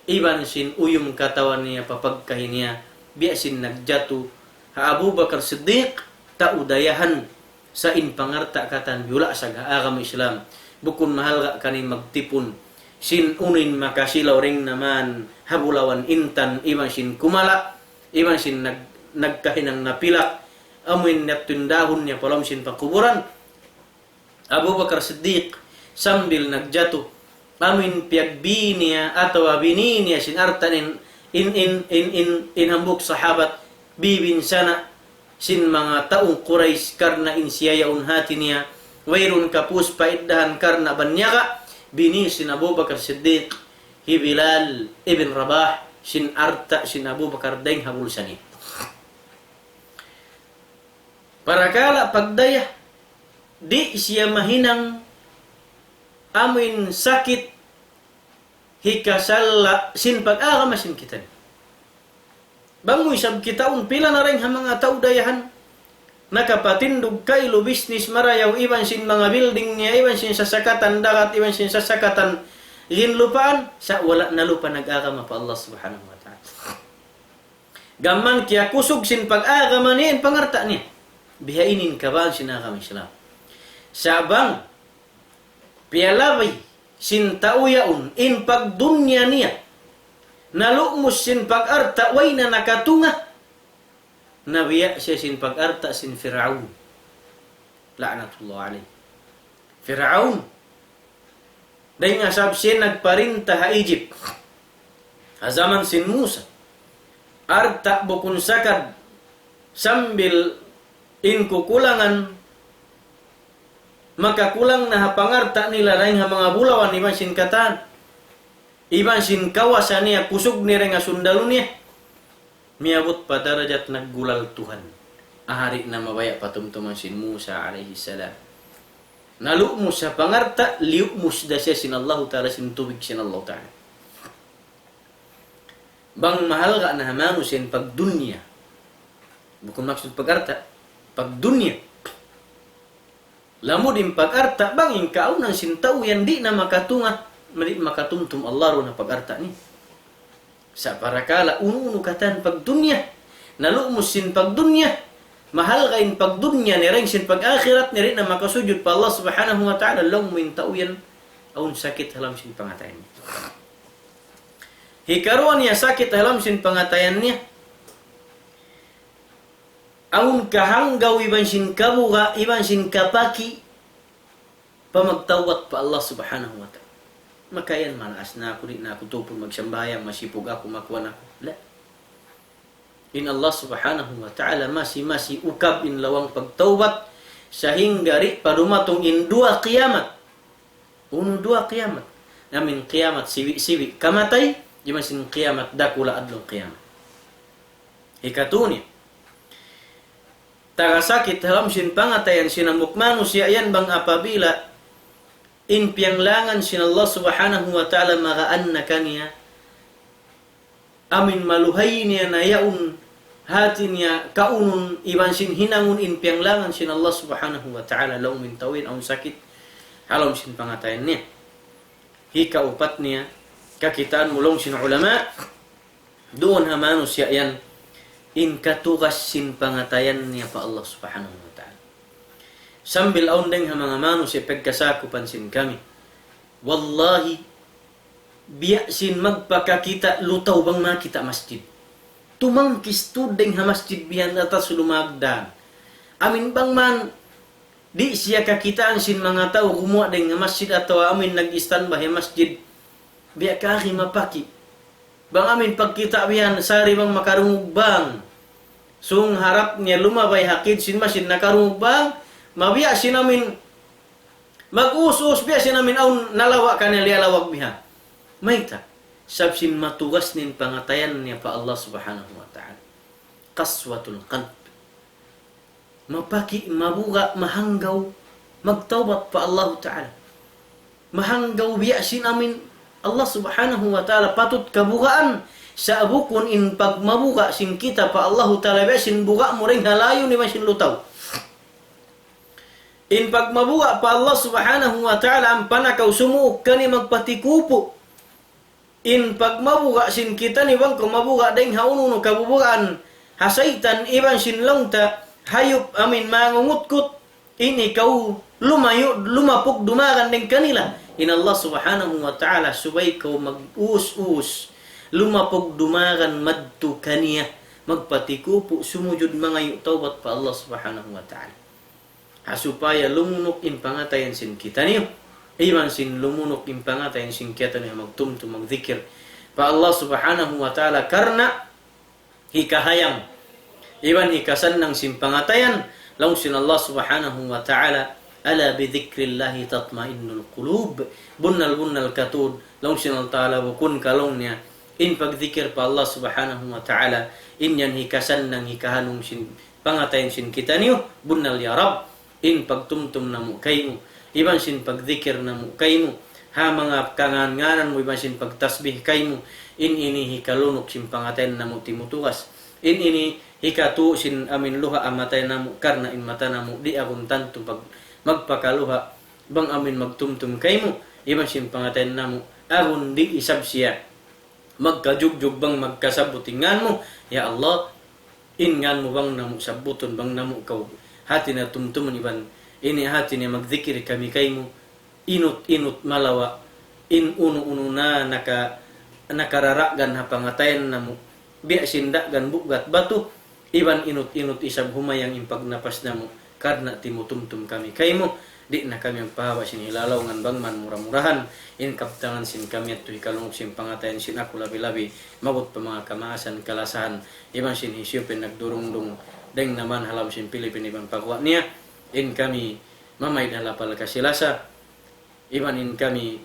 iban sin uyum katawan niya pa pagkahi niya, biya' sin nagjatu ha Abu Bakar Siddiq, tau dayahan sa in pangarta' katan biyulasag ha agama Islam. Bukun mahalga' kaniya magtipun sin unu in makasilaw dayn ha manga bulawan intan, iban sin kumala', iban sin nag-, nagkahinang napilak, amu in niyatindahun niya pa lawm sin pakuburan. Abu Bakar Siddiq, sambil nagjatu, amu in piyagbi niya atawa bini niya sin alta' in, in, in, in, in, in hambuuk sahabat, bibinsana' sin manga tau Quraysh karna' in siya yaun hati niya, wayruun kapūs paiddahan karna' banyaga', bini sin Abu Bakar Siddiq, hi Bilal ibn Rabah, sin alta' sin Abu Bakar dayng ha bulsa niya. Parakala' pagdaya, di' siya mahinang amu in sakit hikasalla' sin pag-agama sin kita. Bang mu isab kitaun pila na dayn ha manga tau dayahan, nakapatindug kailu business marayaw iban sin manga building niya, iban sin sasakatan dagat, iban sin sasakatan ginlupaan, sa' wala' na lupa nag-agama pa Allah Subhanahu wa Ta'ala. Gam mayan kiyakusug sin pag-agama niya in pangarta' niya. Bihaini in kabaan sin agama Islam. Sa' bang piyalabay sin tau yaun in pagdunya niya, nalumus sin pag-arta' way na nakatunga, nabiya' siya sin pag-arta' sin Fir'aun. La'natullah alayh. Fir'aun. Dayng ha sabab siya nagparinta ha Egypt ha jaman sin Musa. Arta' bukun sakad, sambil in kukulangan, makakulang na ha pangarta' nila dayng ha manga bulawan iban sin katan, iban sin kawasa niya, kusug niya dayng ha sundalu niya. Miyabut pa darajat naggulal Tuhan. Ahari na mabaya' patumtuman sin Musa alayhi salam. Nalumus ha pangarta', liyumus da siya sin Allahu Ta'ala, sin tubig sin Allahu Ta'ala. Bang mahalga' na ha manusiya' in pagdunya. Bukun maksud pag-arta', pagdunya. Lamud in pag-arta', bang in kaunan sin tau yan di' na makatunga', di' makatumtum Allah duun ha pag-arta' niya. Sa' parakala' unu-unu katan pagdunya, nalumus sin pagdunya, mahalga' in pagdunya niya dayng sin pag-akhirat niya, di' na makasujud pa Allah Subhanahu wa Ta'ala, laung mu in tau yan, awn sakit ha lawm sin pangatayan niya. Hikaruwa niya sakit ha lawm sin pangatayan niya, awn kahanggaw iban sin kabuga', iban sin kapaki', pa magtawbat pa Allah Subhanahu wa Ta'ala. Makayan maas na aku, di' na aku tupun magsambahayang, masipug aku, makuan aku. La. In Allah Subhanahu wa Ta'ala masi-masi ukab in lawang pagtawbat, sahingga di' pa dumatung in duwa kiyamat. Unu duwa kiyamat? Amu in kiyamat siwi'-siwi' kamatay, iban sin kiyamat dakula' adlaw kiyamat. Hikatu niya, taga sakit ha lawm sin pangatayan sin hambuuk manusiya' yan bang apabila in piyanglangan sin Allah Subhanahu wa Ta'ala magaan na kaniya, amu in maluhay niya na yaun hati niya kaunun iban sin hinangun in piyanglangan sin Allah Subhanahu wa Ta'ala, laung mu in tau yan awn sakit ha lawm sin pangatayan niya. Hikaupat niya, kakitaan mu laung sin ulama, duun ha manusiya' yan, in katugas sin pangatayan niya pa Allah Subhanahu wa Ta'ala. Sambil awn dayng ha manga manusiya' pagkasakupan sin kami. Wallahi, biya' sin magpakakita' lutaw bang makakita' masjid. Tumangkis tuud dayng ha masjid biya' na tas lumagdan. Amu in bang man, di' siya kakitaan sin manga tau gumuwa' dayng ha masjid atawa amu in nag-standby ha masjid. Biya' kari mapaki'. Bang amu in pagkita' biya' yan, sari bang makarungug bang. Sung harap niya lumabay ha kid sin masjid nakarungug bang, mabiya' sin amu in mag-us-us biya' sin amu in awn nalawa' kaniya liyalawag biha. Mayta'? Sabab sin matugas in pangatayan niya pa Allah Subhanahu wa Ta'ala. Qaswatul qalb. Mapaki', mabuga', mahanggaw, magtawbat pa Allahu Ta'ala. Mahanggaw biya' sin amu in Allah Subhanahu wa Ta'ala patut kabugaan, sa' bukun in pagmabuga' sin kita pa Allahu Ta'ala biya' sin buga' mu dayng ha layun iban sin lutaw. In pagmabuga' pa Allah Subhanahu wa Ta'ala, ampa na kaw sumuuk kaniya magpatikupu'. In pagmabuga' sin kitaniyu bang kaw mabuga' dayng ha unu-unu kabubugaan, ha saytan iban sin laung ta, hayup amuin mangungutkut, ini kaw lumayu', lumapug dumagan dayng kanila. In Allah Subhanahu wa Ta'ala subay kaw mag-us-us, lumapug dumagan madtu kaniya, magpatikupu', sumujud, mangayu' tawbat pa Allah Subhanahu wa Ta'ala. Ha supaya lumunuk in pangatayan sin kitaniyu, iban sin lumunuk in pangatayan sin kitaniyu magtumtum magdikir pa Allah Subhanahu wa Ta'ala karna' hikahayang iban hikasannang sin pangatayan, laung sin Allah Subhanahu wa Ta'ala, ألا بذكر الله تطمئن القلوب. Bunnal-bunnal katud, laung sin Allah Ta'ala, bukun ka laung niya, in pagdikir pa Allah Subhanahu wa Ta'ala, in yan hikasannang, hikahanung sin pangatayan sin kitaniyu, bunnal ya Rabb, in pagtumtum namu' kaymu, iban sin pagdikir namu' kaymu, ha manga kangan-nganan mu, iban sin pagtasbih kaymu, in ini hikalunuk sin pangatayan namu' timutugas. In ini hikatu' sin amuin luha' ha mata namu', karna' in mata namu' di' agun tantu pag-, magpakaluha', bang amuin magtumtum kaymu, iban sin pangatayan namu', agun di' isab siya magkajugjug bang magkasabbut in ngan mu, ya Allah, in ngan mu bang namu' sabbutun, bang namu' kaw hati niya tumtumun iban ini hati niya magdikir kami kaymu, inut-inut malawa', in unu-unu na naka-, nakararagan ha pangatayan namu', biya' sin dagan bugat batu, iban inut-inut isab humayang in pagnapas namu', karna' timutumtum kami kaymu, di' na kami magpahaba' sin hilalaungan bang man mura-murahan, in kabtangan sin kami yadtu hikalunuk sin pangatayan sin aku labi-labi, maabut pa manga kamaasan kalasahan, iban sin hisiyu pa in nagdurungdung, dayng naman ha lawm sin Pilipin iban pa guwa' niya, in kami mamaid ha lapal kasi-lasa, iban in kami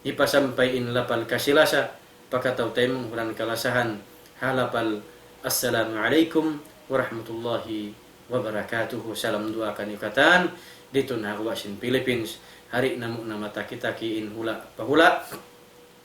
hipasampay in lapal kasi-lasa, pa kataw-taymanghuran kalasahan, ha lapal, Assalamu alaykum warahmatullahi wabarakatuh. Salam duwaa kaniyu katan, didtu ha guwa' sin Philippines, hari namu' na mataki-taki in hula' pa hula',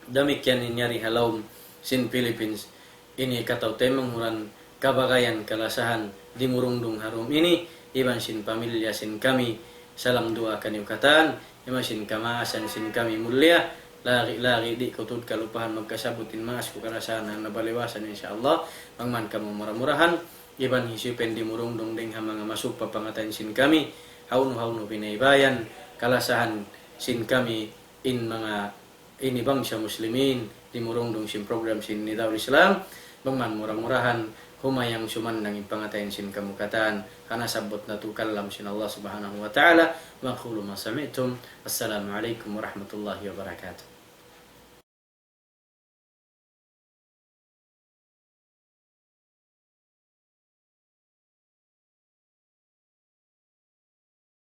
damikkiyan in yari ha lawm sin Philippines, ini kataw-taymanghuran kabagayan kalasahan dimurungdung ha dum ini, iban sin pamilya sin kami, salam duwaa kaniyu katan, iban sin kamaasan sin kami mulia, lagi'-lagi' di' ku tuud kalupahan magkasabbut in maas ku kalasahan ha nabaliwasan, insya Allah, bang man kamu mura-murahan, iban hisiyu pa in dimurungdung dayng ha manga masupa pangatayan sin kami, hawnu-hawnu binaybayan, kalasahan sin kami, in manga ini bangsa Muslimin, dimurungdung sin program sin Nidaul Islam, bang man mura-murahan, humayang sumannang in pangatayan sin kamu katan, ha nasabbut natu' kalam sin Allah Subhanahu wa Ta'ala, وأقول ما سمعتم. السلام عليكم ورحمة الله وبركاته.